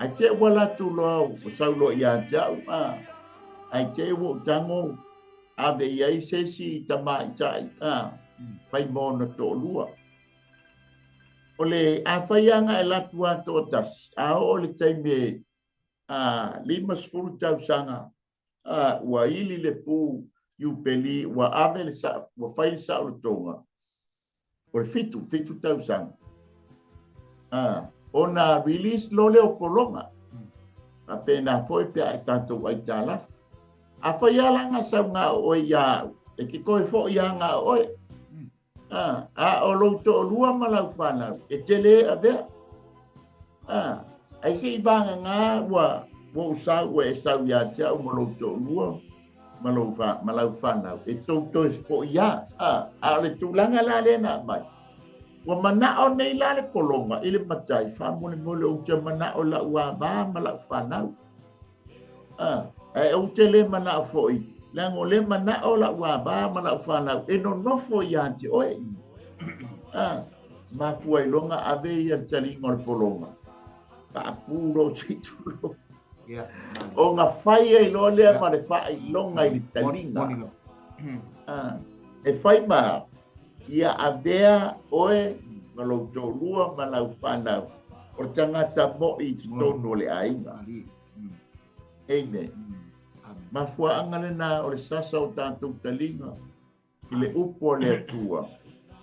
Ae te ua alu atu loa ua sau loa ia te au, a, ae te ua ou tago ave i ai se isi tamaitai, a, fai mo ona toalua. O le, afai lava na e alu atu lava toatasi, a oo i le taimi e, a, 50 tausaga, a, ua ili le pu iupeli, ua ave le sa, ua fai le saolotoga, o le fitu, fitu tausaga, a, ona release loa lea o pologa. Faapena foi pe a e tatou aitalafu. Afai lava la na sau na o oe ia au, e te toe foi lava na o oe. A, a o lou toalua ma lau fanau, e te lē avea. A, ae se i vagana ua, ua ou sau, ua e sau ia te au ma lou toalua ma lou fa, ma lau fanau, e tou toe fo'i lava. A, a o le tulaga la lea na aumai, ua mana'o nei la le pologa i le matai, faamolemole ou te mana'o i la'u ava ma la'u fanau. A, ae ou te le manao foi, leaga o lea manao la'u ava ma la'u fanau e nonofo ia te oe. A, mafua ai loa ona ave ia le taliga o le pologa, paapu loa se i tulou. Ona fai ai loa lea ma le faailoga i le taliga. A, e fai ma ia avea oe ma lou toalua ma lau fanau o le tagata mo'i i totonu o le aiga. Amen. Mafuaaga lena o le sasa o tatou taliga i le upu a le Atua.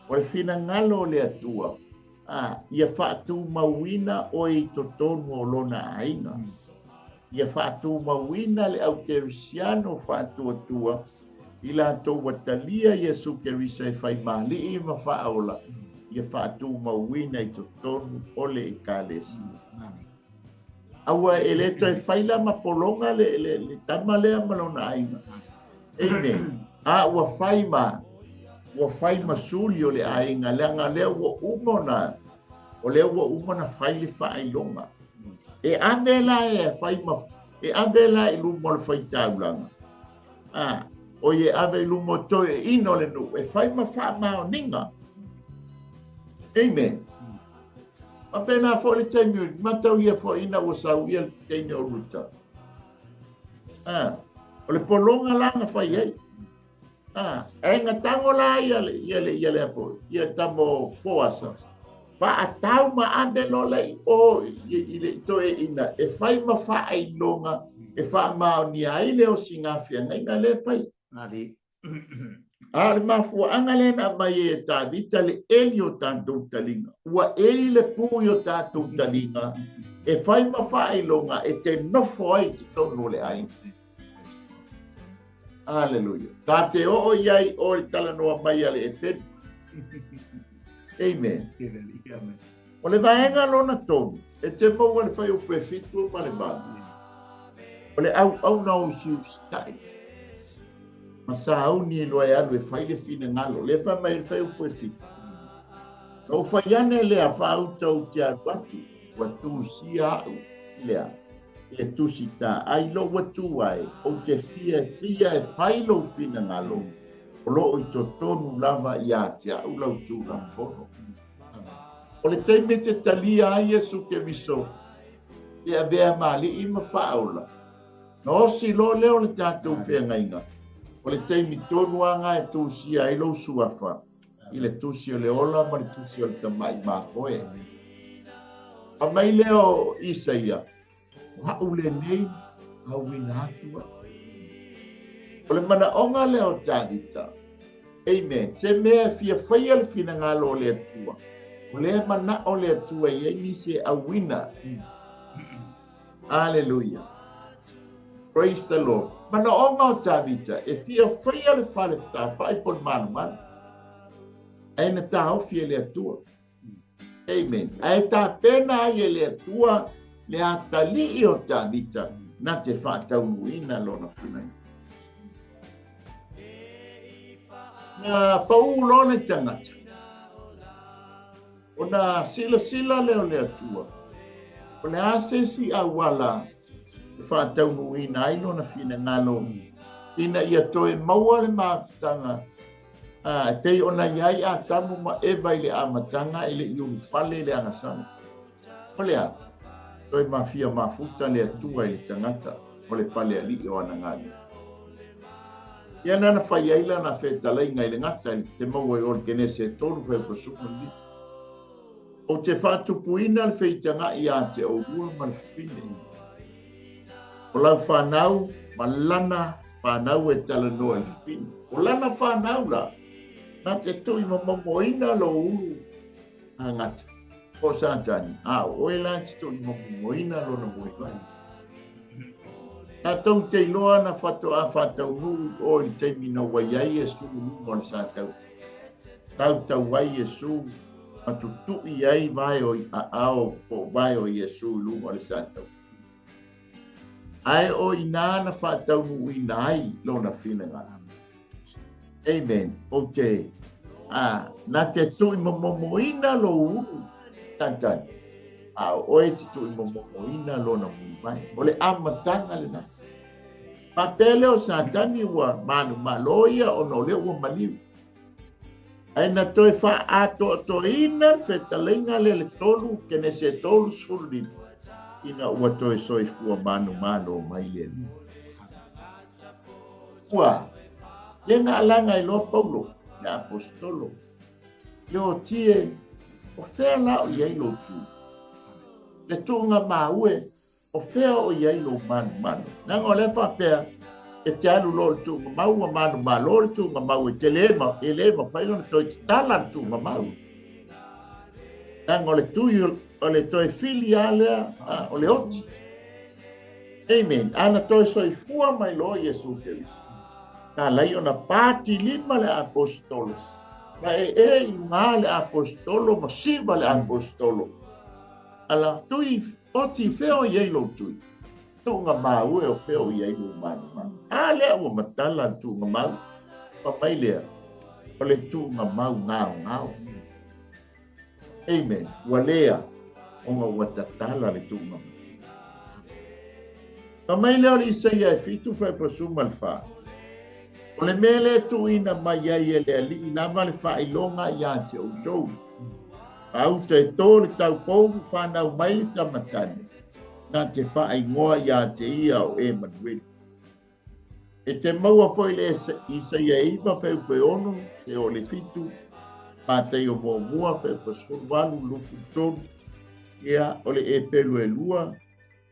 O le finagalo o le Atua, a, ia faatumauina oe i totonu o lona aiga. Ia faatumauina le au kerisiano faatuatua i latou ua talia Iesu Keriso e fai ma Alii ma Faaola, ia faatumauina i totonu o le Ekalesia. Aua e le toe fai la ma pologa le, le, le tama lea ma lona aiga. Amen. A ua fai ma, ua fai ma suli o le aiga, leaga lea ua uma ona, o lea ua uma ona fai le faailoga. E ave la e fai ma, e ave la i luma o le faitaulaga. A, o ia e ave i luma o toeaiina o le nuu, e fai ma faamaoniga. Amen. Faapena foi le taimi, mataulia foi ina ua sau ia le teine o Ruta. A, o le pologa la na fai ai. A, ae na tago la ia le, ia le, ia lea foi, ia tamo Poasa. Faatau ma ave loa le i o i, i le toeaina e fai ma faailoga e faamaonia ai le osiga feagaiga lea e fai. A o le mafuaaga lea na aumai ai e Tavita le eli o tatou taliga. Ua eli le pu i o tatou taliga e fai ma faailoga e te nofo ai i totonu o le aiga. Aleluia. Ta te oo i ai o le talanoa mai a le Efeni. Amen. O le vaega lona tolu, e te maua le fuaiupu e 7 ma le 8. O le auauna o usiusitai ma sauni loa e alu e fai le finagalo. Lea fai mai le fai upu e fitu. Na ou fai ane lea faauta ou te alu atu, ua tusia au i le a? I le tusi taai lou ua tu ai, ou te fia fia e fai lou finagalo, o lo o i totonu lava ia te au lau Tulafono. O le taimi e te talia ai Iesu Keriso e avea ma Alii ma Faaola, na osi loa lea o le tatou feagaiga, o le taimi tonu lava lena e tusia ai lou suafa i le tusi o le ola ma le tusi o le tamai mamoe. Fai mai lea o Isaia, O au lenei, auina atu au. O le manaoga lea o Tavita, amen, se mea e fia faia le finagalo o le Atua, o lea e manao le Atua e i ai nisi e auina. Aleluia. Praise the Lord. Manaoga o Tavita e fia faia le fale fetafai po le malumalu, ae na taofi e le Atua. Amen. Ae tapena ai e le Atua le atalii o Tavita na te faataunuuina lona finagalo. Na pau loa le tagata, ona silasila lea o le Atua, o le a se isi auala e faataunuuina ai lona finagalo ina ia toe maua le mafutaga A, e pei ona i ai Atamu ma Eva i le amataga e le i ulufale i le agasala. O le a? Toe mafia mafuta le Atua i le tagata o le palealii o ana galuega. Ia na na fai ai lana fetalaiga i le gata i te maua i o le Kenese e 3 Feupasuma. Ou te faatupuina le feitagaʻi iā te ʻolua ma le fafine. O lau fanau ma lana fanau e talanoa i le fafine. O lana fanau la, na te tuʻimamomoina lou ulu gagata, po o Satani, a o oe la e te tuʻimamomoina lona moemoe. Tatou te iloa na faatoa faataunuu i o i le taimi na ua i ai Iesu i luma o le Satau. Tautau ai Iesu ma tutui ai vae o aao po o vae o Iesu i luga o le Satau. Ae o inā na faataunuuina ai lona finagalo. Amen. Ou te, a, na te tuʻimamomoina lou ulu, Satani, a o oe te tuʻimamomoina lona mulivae. O le amataga lena. Faapea lea o Satani ua manumalo ia ona o lea ua maliu. Ae na toe faaatoatoaina le fetalaiga lea le tolu, Kenese 35, ina ua toe soifua manumalo mai le Alii. Ua le na alaga i loa Paulo, le aposetolo, le otie, o fea la o i ai lou tu? Le tuuga maue O fea o i ai lou manumanu? Leaga o lea faapea, e te alu loa i le tuugamau ua manumalo le tuugamau e tele ma e le mafai ona toe tatala le tuugamau. Leaga o le tui o le toe fili lava lea o le oti. Amen. A na toe soifua mai loa Iesu Keriso, na ala ai ona patilima le aposetolo, ma e e i luga le aposetolo ma siva le aposetolo. Ala tui Oti fea o i ai lou tui? Tuuga mau e o fea o i ai lou manumanu? A lea ua matala le tuuga mau, fai mai lea, o le tuuga mau gaogao. Amen. Ua lea, ona ua tatala le tuuga mau. Fai mai lea o le Isaia e 7 fuaiupu 14. O le mea lea e tuuina mai ai e le Alii lava le faailoga ia te outou. Auta e tō le taupou whanau mai le tamatane, na te whaingoa ia te ia o Emanueli. E te maua foi le Isaia e 9 fuaiupu 6 te o le 7, Mataio muamua fuaiupu 18 23, ia o le Epelu e 2,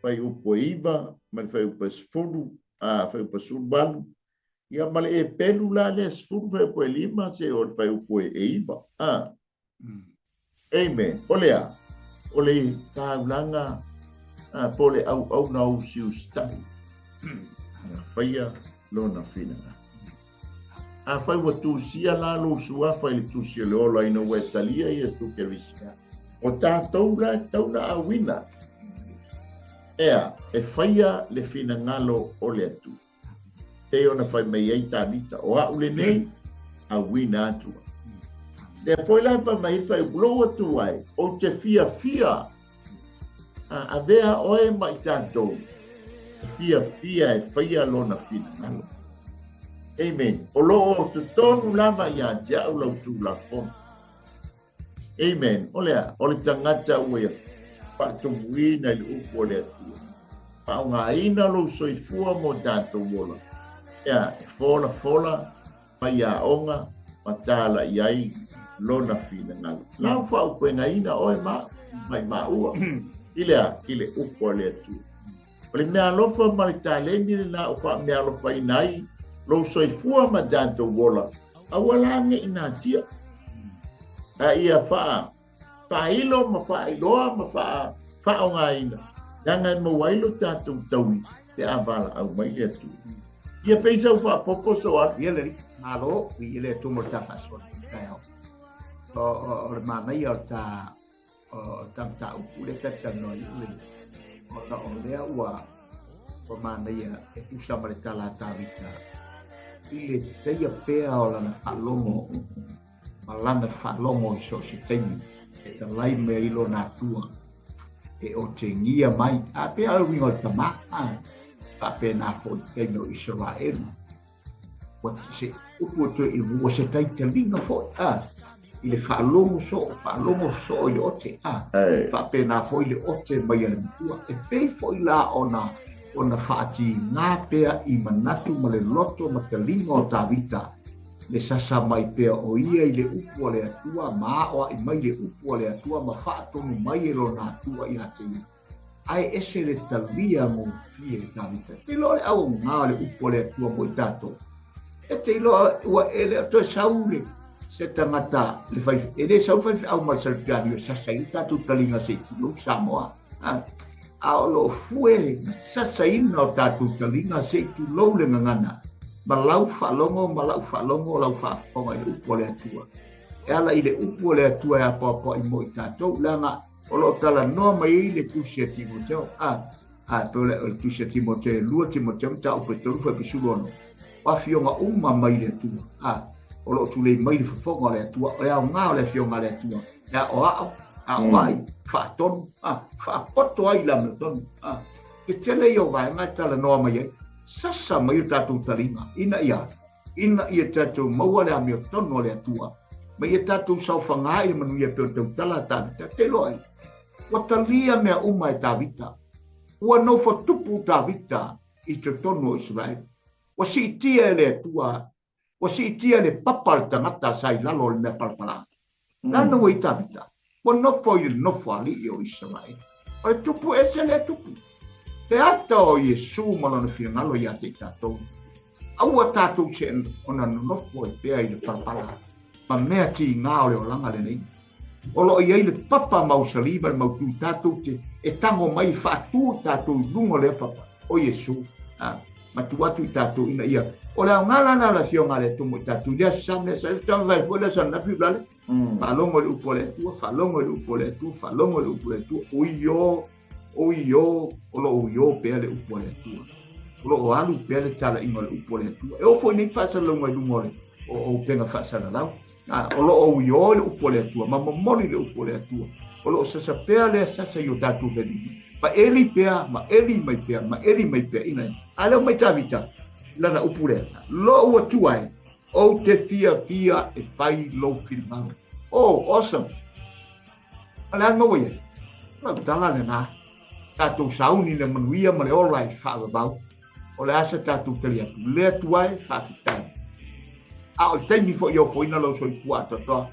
fuaiupu e 9 ma le fuaiupu e 10, a fuaiupu 18, ia ma le Epelu la lea 10 fuaiupu e 5 se o le fuaiupu e 9. A. Amen. O le a? O le taulaga po o le auauna usiusitai. Na faia lona finagalo. Afai ua tusia la lou suafa i le tusi o le ola ina ua e talia Iesu Keriso, o tatou la e tatau ona auina. Ea, e faia le finagalo o le Atua. Pei ona fai mai ai Tavita, o a'u lenei, auina atu ai. Lea foi la e fai mai ai Faiupu, lou Atua e, ou te fiafia a avea oe ma i tatou e fiafia e faia lona finagalo. Amen. O lo o totonu lava ia te a'u lau Tulafono. Amen. O le a? O le tagata ua ia faatumuina i le upu o le Atua. Faaaogaina lou soifua mo tatou ola. Ea, e folafola, faiaoga, ma tala i ai lona finagalo. Lau faaupuegaina oe ma mai maua i le a? I le upu a le Atua. O le meaalofa ma le taleni lena o faameaalofaina ai lou soifua ma tatou ola, aua la ne i natia. A ia faa faailo ma faailoa ma faa faaaogaina, leaga e maua ai lo tatou taui pe a valaau mai le Atua. Ia pei sau faapopo so alu. Ia le malo, i le Atua mo le ta faasoa i le taeao. O le manaia o le ta o ta mataupu lea ta te talanoa ai o le ona o lea ua ua manaia e tusa ma le tala a Tavita i le taia pea o lana faalogo ma lana faalogo i so o se taimi e talai mai ai lona Atua e otegia mai a pei a le uiga o le tamā a faapena foi i taimi o Isaraelu ua se upu e toe i ua se taitaliga foi a i le faalogo soo faalogo soo i le ote a faapena foi le ote mai a le matua e pei foi la ona ona faatigā pea i manatu ma le loto ma taliga o Tavita le sasa mai pea o ia i le upu a le Atua ma aoaʻi mai le upu a le Atua ma faatonu mai e lona Atua ia te ia. Ae ese le talia gofie e Tavita. E te iloa le aoga o le upu a le Atua mo i tatou. E te iloa ua e le o toe sau le se tagata le fai, e le sau le faifeau mai Salepiani e sasa i le tatou taliga se i tulou Samoa. A, a o lo o fue ma sasaina o tatou taliga se i tulou le gagana ma lau faalogo ma lau faalogo lau faafofoga i le upu a le Atua. E ala i le upu a le Atua e apoapoai mo i tatou, leaga o lo o talanoa mai ai le tusi a Timoteo, a, a, pe o le, o le tusi a Timoteo e 2 Timoteo mataupu e 3 fuaiupu 16, o afioga uma mai le Atua, a, o lo o tulei mai le fofoga o le Atua, o le aoga o le afioga a le Atua, e aoao, aoai, faatonu, a, faapoto ai le amiotonu, a, ke tele ia o vaega e talanoa mai ai, sasa mai o tatou taliga, ina ia, ina ia tatou maua le amiotonu a le Atua, ma ia tatou saofagā i le manuia pei o tautala a Tavita. Te iloa ai, ua talia mea uma e Tavita. Ua nofo tupu Tavita i totonu o Isaraelu. Ua siitia e le Atua, ua siitia le papa o le tagata sa i lalo o le mea palapala. Lana ua i Tavita, ua nofo i le nofo alii o Isaraelu. O le tupu ese lea tupu. Te ata o Iesu ma lona finagalo ia te i tatou. Aua tatou te ona nonofo ai pea i le palapala ma mea tigā o le olaga lenei. O lo o i ai le papa mausali ma le mautū tatou te e tago mai e faatū tatou i luga o lea papa, o Iesu, a, ma tuu atu i tatou ina ia, o le aoga la lena o le Afioga a le Atua mo i tatou i le Aso Sa ma le Aso Sa, faatoa vaai foi le Aso Ananafi ulale, faalogo i le upu a le Atua, faalogo i le upu a le Atua, faalogo i le upu a le Atua, uiō, Uiō, o lo o uiō pea le upu a le Atua. O lo o alu pea le talaiga o le upu a le Atua. E oo foi nei faasalalauga i luga o le o upega faasalalau. A, o lo o uiō le upu a le Atua, ma momoli le upu a le Atua. O lo o sasa pea lea sasa i o tatou felima. Ma eli pea, ma eli mai pea, ma eli mai pea ina ia. A lea ua mai Tavita, lana upu lea, Lou Atua e, ou te fiafia e fai lou finagalo. Oh, awesome! O le a le maua i ai? O lau tala lena. Tatou sauni le manuia ma le ola i faavavau. O le a se tatou tali atu? Le Atua e, faafetai. A o le taimi foi e ofoina lou soifua atoatoa.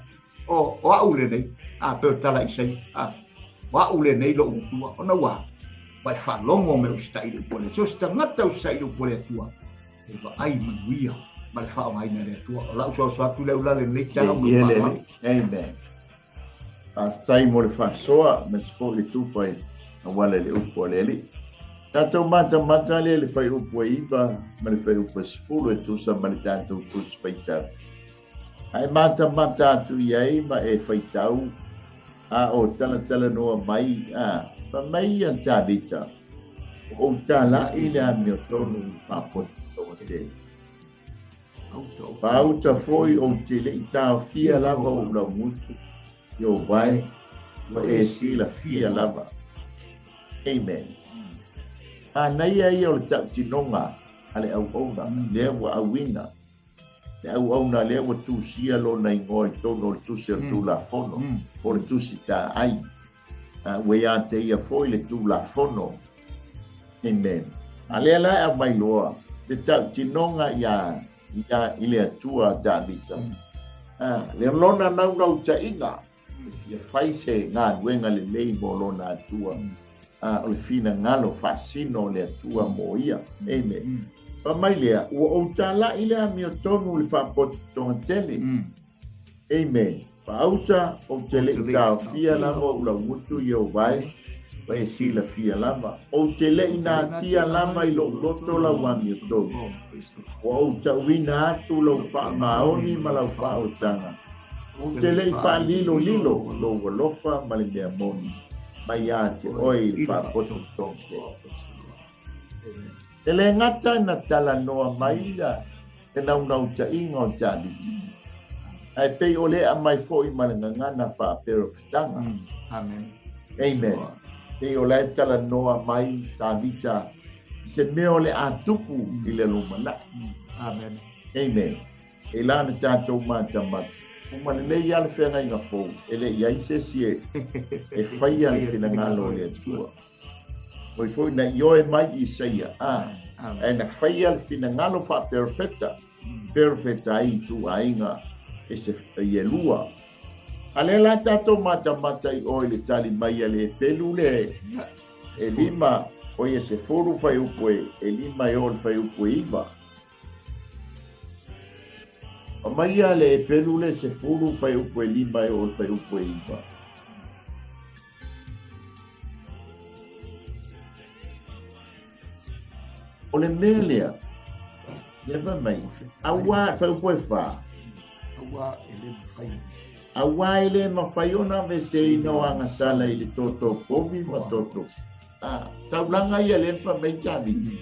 O, o a'u lenei, a pei o le tala a Isaia, a, o a'u lenei lo'u Atua, ona ua, ua e faalogo me usitai i le upu a le Atua. So se tagata usitai i le upu a le Atua, e vaai manuia ma le faaaogaina e le Atua. O la'u soasoa atu lea ulale i lenei taeao ma le faaaloalo. Amen. Faafetai mo le faasoa aemaise foi le tufa i auala i le upu a le Alii. Tatou matamata lea i le fuaiupu e 9 ma le fuaiupu e 10 e tusa ma le tatou Tusi Faitau. A e matamata atu i ai ma e faitau, a o talatalanoa mai, a, fai mai ia Tavita. Ua ou talaʻi le amiotonu i le faapotopotoga tele. Faauta foi ou te le i taofia lava ou laugutu i ou vae, ua e silafia lava. Amen. Manaia ia o le tautinoga a le auauna lea ua auina, le auauna lea ua tusia lona igoa i totonu o le Tusi o le Tulafono, po o le Tusi Taai. Ua ia te ia foi le Tulafono. Amen. A lea la e aumai loa le tautinoga ia, ia i le Atua a Tavita. Le lona naunautaiga, ia fai se galuega lelei mo lona Atua. O le finagalo faasino o le Atua mo ia. Amen. Fai mai lea, ua ou talaʻi le amiotonu i le faapotopotoga tele. Amen. Faauta, ou te le i taofia lava ou laugutu i ou vae, ma e silafia lava. Ou te le i natia lava i lou loto lau amiotonu. Ua ou tauina atu lou faamaoni ma lau faaotaga. Ou te le i faalilolilo lou alofa ma le mea moni mai ia te oe i le faapotopotoga tele. E le gata na talanoa mai le naunautaiga o Taviti, ae pei o le aumai foi ma le gagana faaperofetaga. Amen. Amen. Pei o la e talanoa mai Tavita i se mea o le a tupu i le lumanai. Amen. Amen. E la na tatou matamata, uma lelei lava le feagaiga fou, e le i ai se isi e faia le finagalo o le Atua. Oi foi na ioe mai Isaia, a, ae na faia le finagalo faaperofeta, perofeta ai i ituaiga e se i e lua. A lea la tatou matamata i o i le tali mai a le pelu le e lima, o ia 10 fuaiupu e 5 e oo i le fuaiupu e 9. Aumaia le pelu le 10 fuaiupu e 5 e oo i le fuaiupu e 9. O le mea lea, lea fai mai, auā, fuaiupu e 4. Auā e le mafai. Auā e le mafai ona aveeseina o agasala i le toto povi ma toto. A, taulaga ia lea na fai mai Taviti.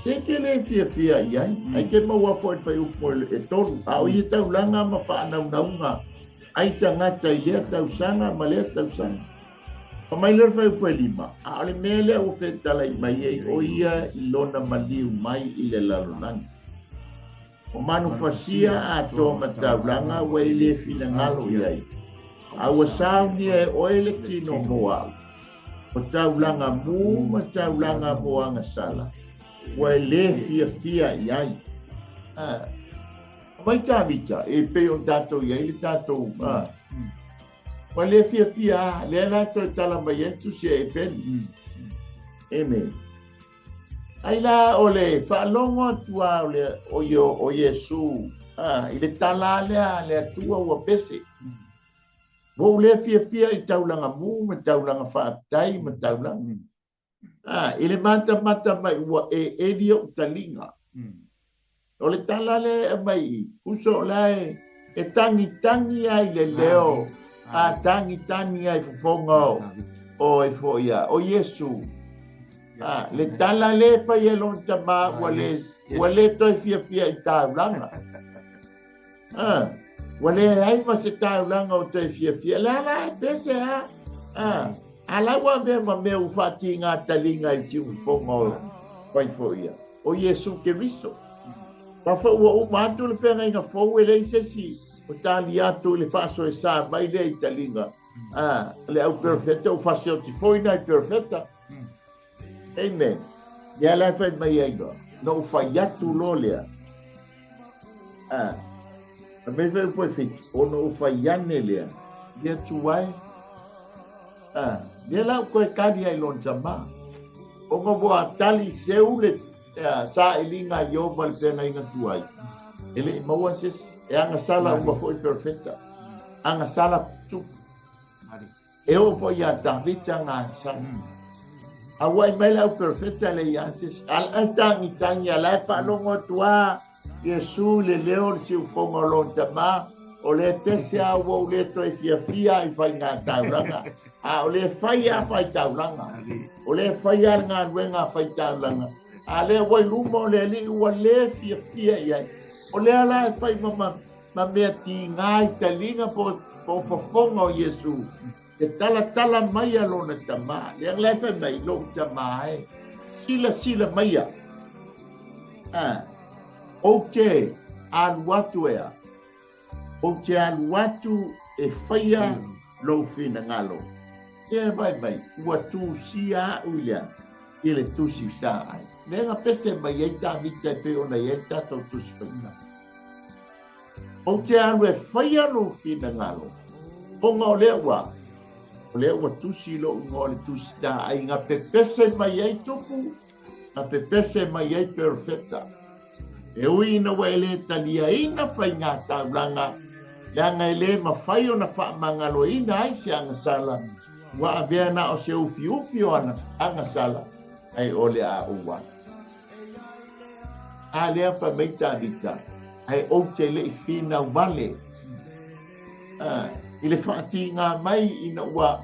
Se ke le fiafia i ai, ai ke maua foi le fuaiupu e 3, a o ia taulaga ma faanaunauga ai tagata i lea tausaga ma lea tausaga. Fai mai lea o le fuaiupu e 5, a o le mea lea ua fetalai mai ai o ia i lona maliu mai i le lalolagi. O manufasia atoa ma taulaga ua e le finagalo i ai, a ua saunia e oe le tino mo au. O taulaga mu ma taulaga mo agasala, ua e le fiafia i ai. Aumai Tavita, e pei ona tatou i ai le tatou, ua le fiafia a, lea la toe tala mai ai le tusi a Efeli. Amen. Ai la o le faalogo atu a o le o io o Iesu a i le tala lea a le Atua ua pese. Ua ou le fiafia i taulaga mu ma taulaga faafetai ma taulaga. A i le matamata mai ua e eli ou taliga. O le tala lea e aumai i, uso o la e e tagitagi ai le leo, a tagitagi ai fofoga o o e foi a o Iesu. A le tala lea e fai e lona tama ua le ua le toe fiafia i taulaga. A ua leai ma se taulaga o toe fiafia. Le ala e pese a. A a la ua avea ma mea ua faatiga taliga i siufofoga o fai foi ia. O Iesu Keriso. Ma foi ua uma atu le feagaiga fou e leai se isi o talia atu i le faasoesa mai lea i taliga a le au perofeta ua fasioti foi nai perofeta. Amen. Lea la e fai mai ai loa, na ou fai atu loa lea. A, a mea fai upu e 7, ona ou fai ane lea, le Atua e. A, lea la ua toe tali ai lona tama. Ona ua tali seu le sailiga a Ioba i le feagaiga tuai, e le i maua se isi, e agasala uma foi perofeta, agasala tupu. E oo foi ia Tavita agasala. Auai mai le au perofeta le ia se isi. A e tagitagi a la e faalogo atu a Iesu i le leo o le siufofoga o lona tama, O lea pese a ua ou le toe fiafia i faiga taulaga, a o lea fai a fai taulaga. O lea fai a le galuega a fai taulaga, a lea ua i luma o le Alii ua le fiafia i ai. O lea la e fai ma, ma mea tiga i taliga po, po fofoga o Iesu, e talatala mai a lona tamā. Lea la e fai mai, lou tamā e, silasila maia. A, ou te alu atu ea, ou te alu atu e faia lou finagalo. Lea fai mai, ua tusia a'u i le a? I le tusi sa ai. Lea na pese mai ai Tavita e pei ona i ai le tatou tusi faitau. Ou te alu e faia lou finagalo, ona o lea ua, o lea ua tusi lou igoa i le tusi taai, na pepese mai ai tupu, na pepese mai ai perofeta. E ui ina ua e le taliaina faiga taulaga, leaga e le mafai ona faamagaloina ai se agasala, ua avea na o se ufiufi o ana agasala, ae o le a ou alu. A lea fai mai Tavita, ae ou te le i finau vale. A, i le faatigā mai ina ua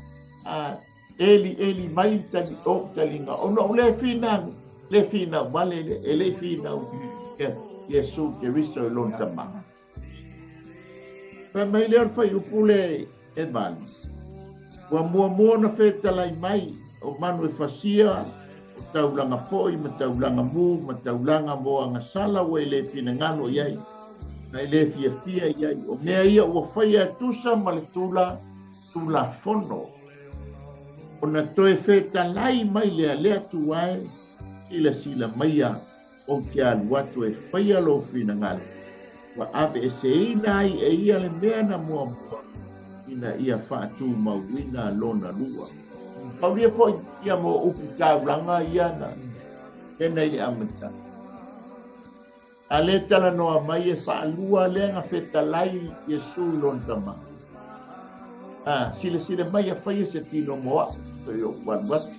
a, elieli mai le tali, ou taliga, ona o le finau, le finau vale le, e le i finau Iesu Keriso i lona tama. Fai mai lea o le fuaiupu le e vali. Ua muamua ona fetalai mai o manu e fasia, o taulaga foi ma taulaga mu ma taulaga mo agasala ua e le finagalo i ai, ma e le fiafia i ai. O mea ia ua faia e tusa ma le tula Tulafono. Ona toe fetalai mai lea, le Atua e, silasila maia ou te alu atu e faia lou finagalo, ua aveeseina ai e ia le mea na muamua ina ia faatumauina lona lua. Taulia foi ia mo upu taulaga ia na kena i le amataga. A le talanoa mai e faalua lea na fetalai Iesu i lona tama. A, silasila mai a faia se tino mo a'u, toe ou alu atu.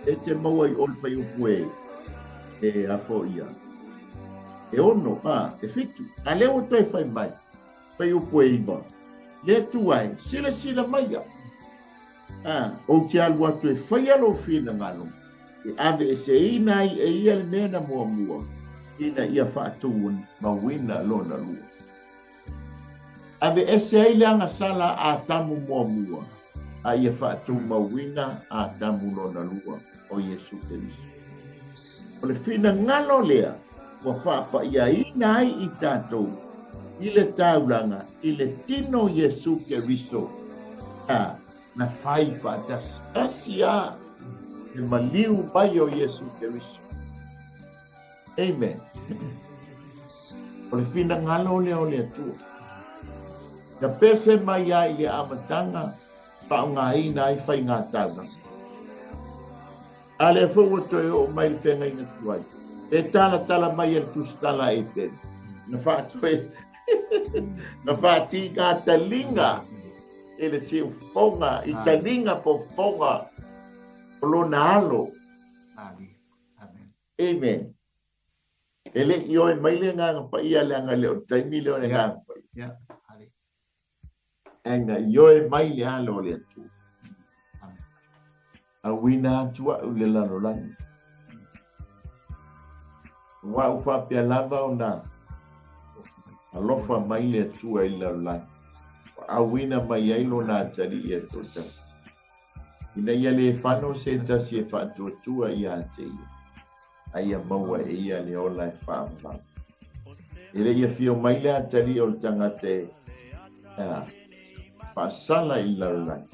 E te maua i o le fuaiupu e, e a foia. E ono, a, e fitu. A lea ua toe fai mai, fuaiupu e iva. Le Atua e, silasila maia. A, ou te alu atu e faia lou finagalo, e aveeseina ai e ia le mea na muamua, ina ia faatumauina lona lua. Aveese ai le agasala a Atamu muamua, a ia faatumauina Atamu lona lua, o Iesu Keriso. O le finagalo lea ua faapaiaina ai i tatou i le taulaga i le tino o Iesu Keriso, a na fai faatasi tasi a le maliu mai o Iesu Keriso. Amen. O le finagalo lea o le Atua. Na pese mai ai i le amataga faaaogaina ai faiga taulaga. A lea foi ua toe oo mai le feagaiga tuai, e talatala mai e le tusitala a Eteni, na faatoe na faatiga taliga e le siufofoga i taliga fofoga o lona alo. Amen. E le i ioe mai le Agaga Paia leaga e le o le taimi lea o le Agaga Paia. Ae na ioe mai le alo o le Atua. Auina atu a'u i le lalolagi. Ua a'u faapea lava ona alofa mai le Atua i le lalolagi, ua auina mai ai lona atalii e toatasi, ina ia le fano se tasi e faatuatua ia te ia, a ia maua e ia le ola e faavavau. E le i afio mai le atalii o le tagata e faasala i le lalolagi,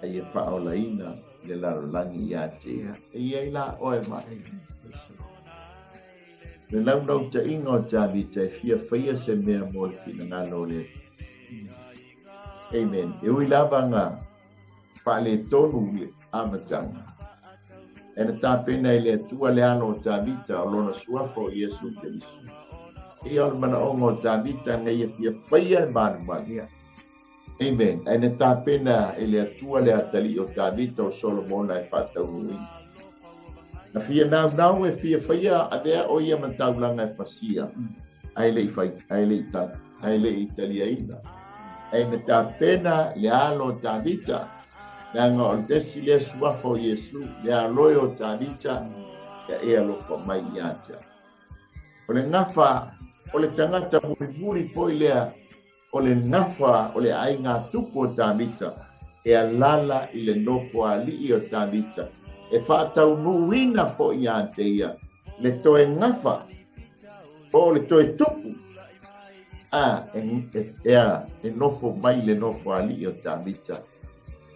a ia faaolaina le lalolagi ia te ia. E i ai la oe ma le launautaiga o Tavita e fia faia se mea mo le finagalo o le Atua. Amen. E ui lava na faaletonu le amataga, e na tapena e le Atua le alo o Tavita o lona suafa o Iesu Keriso. Ia o le manaoga o Tavita na ia fia faia le malumalu. Amen. Ae na tapena e le Atua le atalii o Tavita o Solomona e faataunuuina. Na fia naunau e fia faia avea o ia ma taulaga e fasia. Ae le i fai, ae le i tali, ae le i taliaina. Ae na tapena le alo o Tavita, leaga o le tasi lea suafa o Iesu, le aloe o Tavita, ia e alofa mai ia te au. O le gafa o le tagata mulimuli foi lea, o le gafa o le aiga tupu o Tavita, e alala i le nofoalii o Tavita, e faataunuuina foi ia te ia le toe gafa po o le toe tupu a e, a, e nofo mai le nofoalii o Tavita,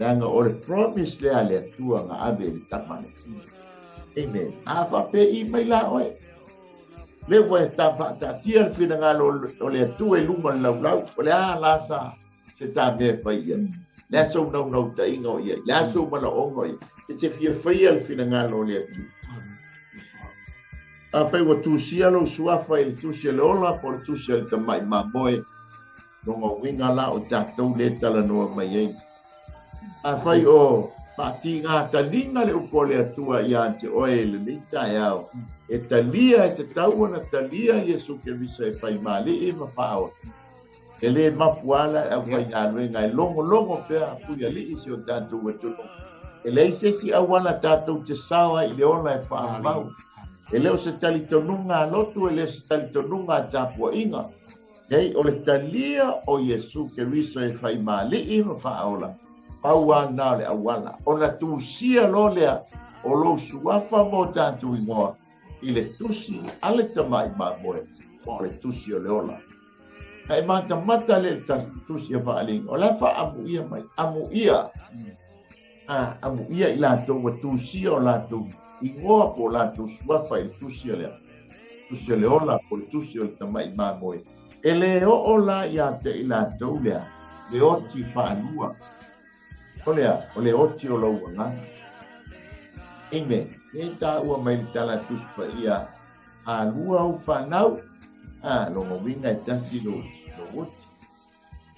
leaga o le promise lea a le Atua na ave i le tama lea. Amen. A faapei mai la oe, le ua e ta faataatia le finagalo o le Atua i luma o le laulau, o le a la sa se ta mea e fai i ai? Le a sou naunautaiga o i ai? Le a sou manaoga o i ai? E te fia faia le finagalo o le Atua. Afai ua tusia lou suafa i le tusi a le ola po o le tusi a le tamai mamoe, lona uiga la o tatou lea e talanoa mai ai. Afai o faatiga taliga le upu a le Atua ia te oe i lenei taeao, e talia e tatau ona talia Iesu Keriso e faimalii ma faaola. E le mapuala le aufaigaluega e logologo pea Puialii si o tatou atunuu. E leai se isi auala tatou te sao ai i le ola e faaauau. E le o se talitonuga a lotu, e le o se talitonuga a tapuaiga. Leai, o le talia o Iesu Keriso e faimalii ma faaola, pau lava lena o le auala. Ona tusia loa lea o lou suafa ma o tatou igoa i le tusi a le tamai mamoe, o le tusi o le ola. A e matamata le tusi a Faaliga, o la e faaamuia mai, amuia, a, amuia i latou ua tusia o latou igoa po o latou suafa i le tusi o le tusi o le ola po o le tusi o le tamai mamoe. E le oo la ia te i latou lea, le oti faalua. O le a? O le oti o lou agaga. Amen. E taua mai le tala Tusi Paia, a lua ou fanau, a, lona uiga e tasi lou, lou oti.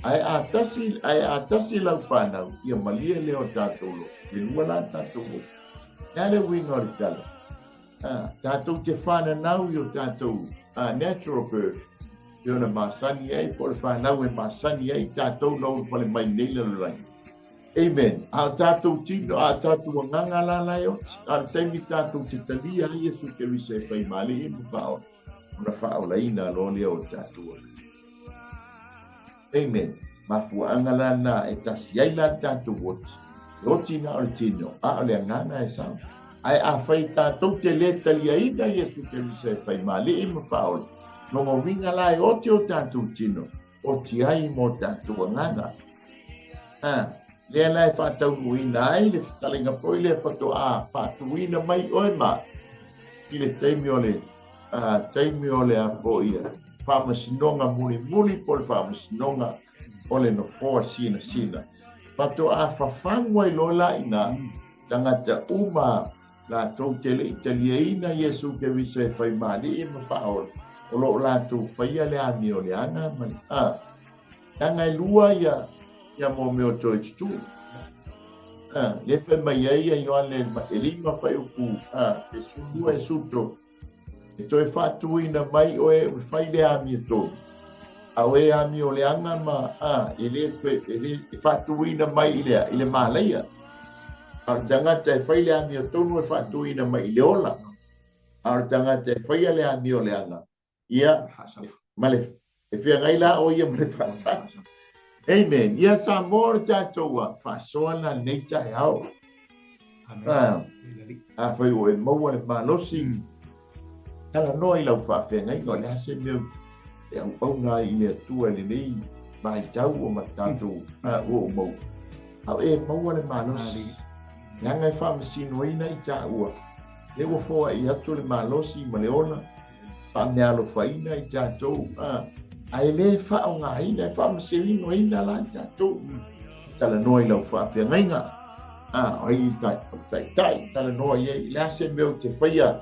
Ae a tasi, ae a tasi lau fanau, ia malie lea o tatou loto. E lua la tatou oti. Le a le uiga o le tala? A, tatou te fananau i o tatou a, natural birth, e ona masani ai, po o le fanau e masani ai tatou na ulufale mai nei lalolagi. Amen. A o tatou tino, a o tatou agaga la la e oti, a o le taimi tatou te talia ai Iesu Keriso e faimalii ma faaola, ona faaolaina loa lea o tatou agaga. Amen. Mafuaaga la na e tasi ai la le tatou oti. E oti na o le tino, a o le agaga e sau. Ae afai tatou te le taliaina Iesu Keriso e faimalii ma faaola, lona uiga la e oti o tatou tino, oti ai mo tatou agaga. A, lea la e faataunuuina ai le fetalaiga foi lea faatoa faatuina mai oe ma i le taimi o le a, taimi o le a foi ia faamasinoga mulimuli po o le faamasinoga o le nofoa sinasina. Faatoa fafagu ai loa la ina tagata uma latou te le i taliaina Iesu Keriso e faimalii ma faaola, o lo o latou faia le amio leaga ma le a. Leaga e lua ia ia mo mea o toe tutū. A, le fai mai ai ia Ioane e lima fuaiupu a, e 12 e 13. E toe faatuina mai oe e fai le amiotonu. A o e amioleaga ma a, e le toe, e le, e faatuina mai i le, i le malaia. A o le tagata e fai le amiotonu e faatuina mai i le ola. A o le tagata e faia le amioleaga, ia, ma le, e feagai la o ia ma le faasala. Amen. Ia Samoa o le tatou faasoa la lenei taeao. Amen. Afai ua e maua le malosi, talanoa i lau faafeagaiga, o le a se mea e auauna ai i le Atua i lenei vaitau ua ma tatou ua ou maua. A o e maua le malosi, leaga e faamasinoina i taua, lea ua foai atu le malosi ma le ola, faameaalofaina i tatou, ae le faaaogaina, e faamasinoina la i tatou. Talanoa i lau faafeagaiga, o ai taitai, talanoa i ai, le a se mea ou te faia,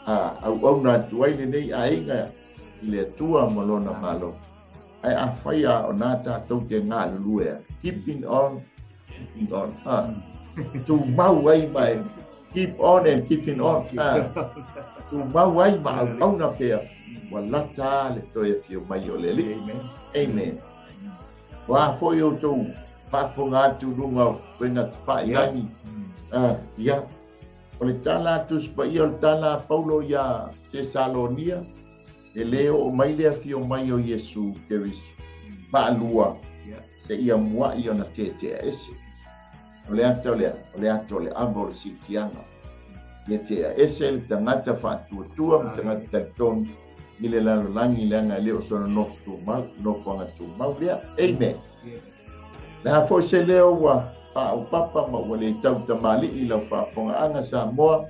auauna atu ai lenei aiga i le Atua ma lona Malo. Ae afai a o nā tatou te galulue ai, keeping on, keeping on, tumau ai ma e, keep on and keeping on, tumau ai ma auauna pea. Ua lata le toe afio mai o le Alii. Amen. O a foi outou faafofoga atu i luga o upega tafailagi, ia, o le tala a Tusi Paia, o le tala a Paulo iā Tesalonia, e lē oo mai le afio mai o Iesu Keriso faalua seia muaʻi ona tetea ese. O le ata o le a? O le ata o le ava o le siitiaga. Ia tea ese le tagata faatuatua ma tagata talitonu i le lalolagi leaga e le o sona nofo tumau, nofoaga tumau lea. Amen. Le a foi se leo ua faaopapa ma ua le tau tamalii i lau faafofogaaga Samoa,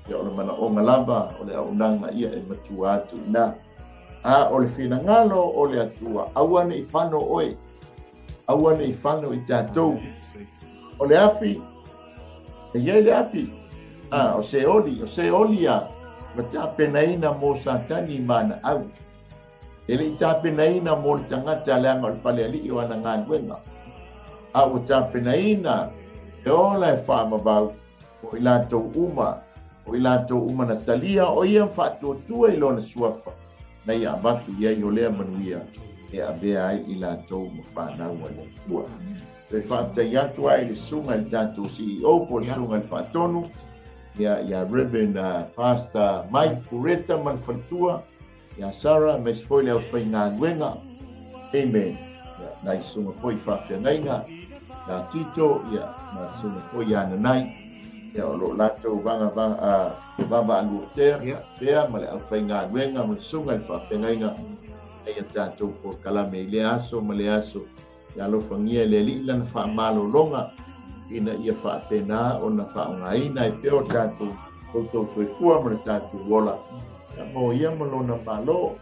ia o le manaoga lava o le auaunaga ia e matua atu i ina. A o le finagalo o le Atua, aua ne i fano oe, aua ne i fano i tatou. O le afi, e i ai le afi, a, o Seoli, o Seoli a, ua tapenaina mo Satani ma ana au. E le i tapenaina mo le tagata leaga o le falealii o ana galuega, a ua tapenaina e ola e faavavau o i latou uma, o i latou uma na talia o ia ma faatuatua i lona suafa, na ia avatu i ai o lea manuia e avea ai i latou ma fanau a le Atua. Toe faafetai atu ai i le susuga i le tatou CEO po o le susuga i le Faatonu, ia, ia Reverend Pastor Mike Pureta ma le faletua, ia Sarah, aemaise foi le aufaigaluega. Amen. Ia, nai susuga foi i faafeagaiga, ia Tito, ia, ma susuga foi ia Nanai, ia, o lo o latou vaga, vaga, vaavaalua pea, pea ma le aufaigaluega ma le susuga i le faafeagaiga, ia tatou polokalame i lea aso ma lea aso. Ia alofagia e le Alii lana faamalologa ina ia faapena ona faaaogaina ai pea o tatou outou soifua ma le tatou ola, ia mo ia ma lona Malo,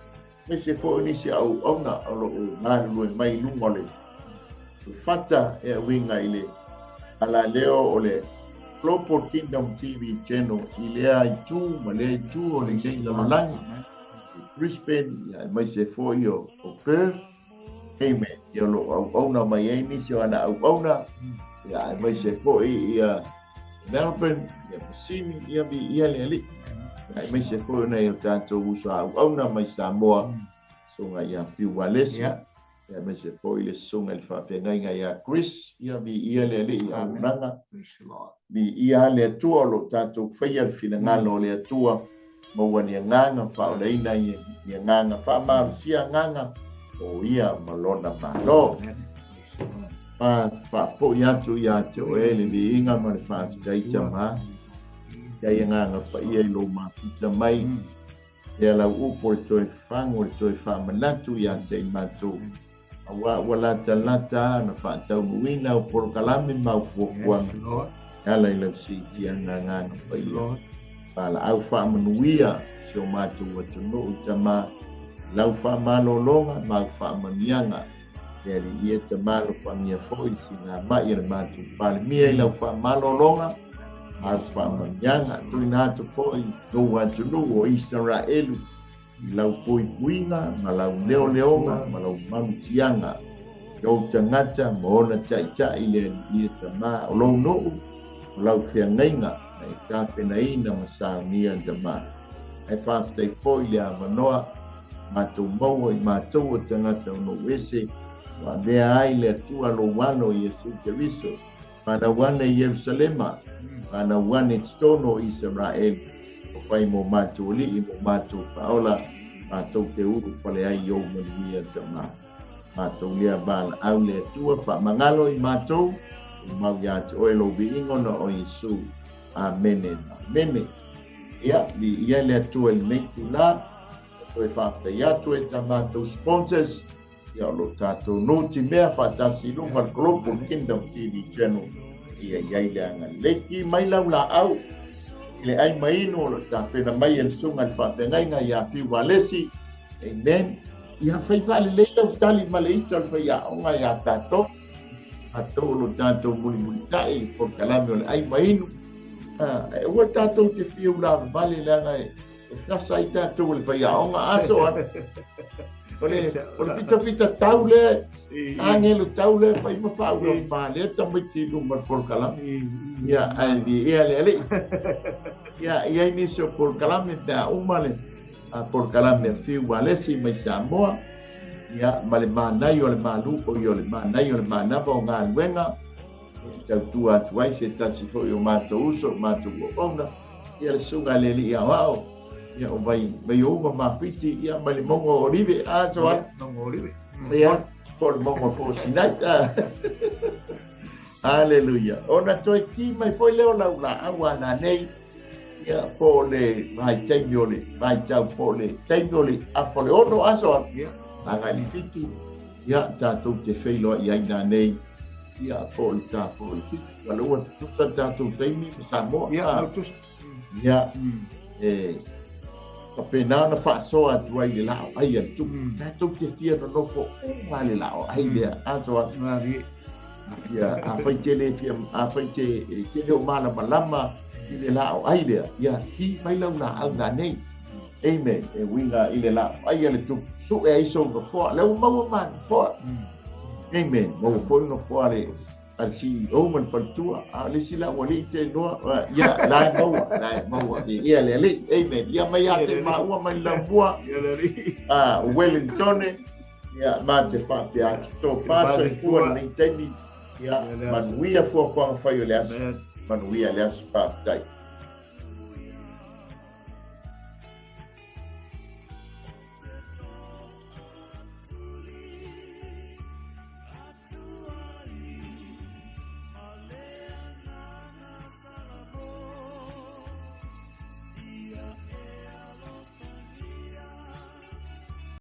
aemaise foi o nisi auauna o lo o galulue mai i luga o le fata e uiga i le alaleo o le Global Kingdom TV Channel i lea itu ma lea itu o lenei lalolagi, i Brisbane, ia aemaise foi o Perth. Amen. Ia o lo o auauna mai ai nisi o ana auauna, ia aemaise foi ia Melbourne, ia Masini, ia viia le Alii. Aemaise foi o nai o tatou uso auauna mai Samoa, susuga ia Fiu Walesi, ia aemaise foi le susuga i le faafeagaiga ia Chris, ia viia le Alii i auaunaga. Viia le Atua o lo o tatou faia le finagalo o le Atua. Maua ni agaga faaolaina i ni agaga faamalosia agaga o ia ma lona Malo. Fa, faafoi atu ia te oe le viiga ma le faafetai Tama. Kai agaga paia i lou mafuta mai. Ea lau upu o le toe fagu o le toe faamanatu ia te i matou. Aua ua latalata ona faataunuuina au polokalame ma au fuafuaga e ala i lau siitiaga agaga paia. Valaau faamanuia si o matou atunuu i Tama i lau faamalologa ma au faamanuiaga. Le Alii e Tama alofagia foi le sigamai a le matou Palemia i lau faamalologa ma au faamanuiaga. Tuuina atu foi lou atunuu o Isaraelu I lau puipuiga ma lau leoleoga ma lau malutiaga, i ou tagata ma ona taitai le Alii e Tama o lou nuu, o lau feagaiga na e tapenaina ma saunia Tama. Ae faafetai foi le avanoa matou maua i matou o tagata o nuu ese ua avea ai le Atua lou Alo Iesu Keriso Fanau ane i Ierusalema, fanau ane i totonu o Isaraelu, ua fai mo matou alii, mo matou faaola, matou te ulufale ai i ou manuia tama. Matou lea valaau le Atua faamagalo i matou, ua mau ia te oe lou viiga ona o Iesu. Amene ma amene. Ia, viia le Atua i lenei itula, toe faafetai atu e ta matou sponsors, Ia o lo tatou nutimea faatasi i luga o le Global Kingdom TV Channel ia i ai le agalelei. Ki mai lau laau i le ai mainu o lo tapena mai e le susuga i le faafeagaiga ia Fiu Valesi. Amen. Ia fai faalelei lau tali ma le ita o le faiaoga ia tatou. Tatou o lo tatou mulimulitai i le polokalame o le ai mainu. Ah, ua tatou te fiu lavavale leaga e E kasa ai tatou e le faiaoga aso ana. O le, o le fitafita tau lea, agelu tau lea, fai ma faaula ma lea tamaiti i luma o le polokalame. Ia, ae viia le Alii. Ia, i ai nisi o polokalame pe a uma le polokalame a Fiu Ualesi mai Samoa, ia, ma le manai o le malu, o ia o le manai o le manava o galuega, e tautua atu ai se tasi foi o matou uso, o matou auauna, ia le susuga i le Alii Aoao, ia o vai, Vaiouga Mafiti, ia mai le mauga o Olive, a, Soala? Ia, mauga o Olive. Ia, po o le mauga foi o Sinai. Aleluia. Ona toe ki mai foi lea o lau laau a nanei, ia, po o le vaitaimi o le vaitau, po o le taimi o le afa o le 6 aso, Ia. agai le 7, ia, tatou te feiloai ai nanei, ia, po o le ta po o le 7. Ia, ua tusa le tatou taimi ma Samoa. Ia, lau tusa. Ia, e faapena ona faasoa atu ai le laau ai a le tupu. Tatou te fia nonofo uma le laau ai lea. Aso atu. A fia, afai te le fia, afai te, te le o malamalama i le laau ai lea, ia, ki mai lau laau nanei. Amen. E uiga i le laau ai a le tupu. Sue ai sou nofoa. Lea ua maua ma nofoa. Amen. Maua foi nofoa le a le CEO ma le faletua, a o le isi la ua alii te igoa, ia, la e maua, la e maua, ia le alii, amen. Ia mai ia te maua mai le laumua, a Wellingtone, ia, ma te faapea atu, tofa soifua lenei taimi, ia, manuia fuafuaga fai o le aso, manuia le aso, faafetai.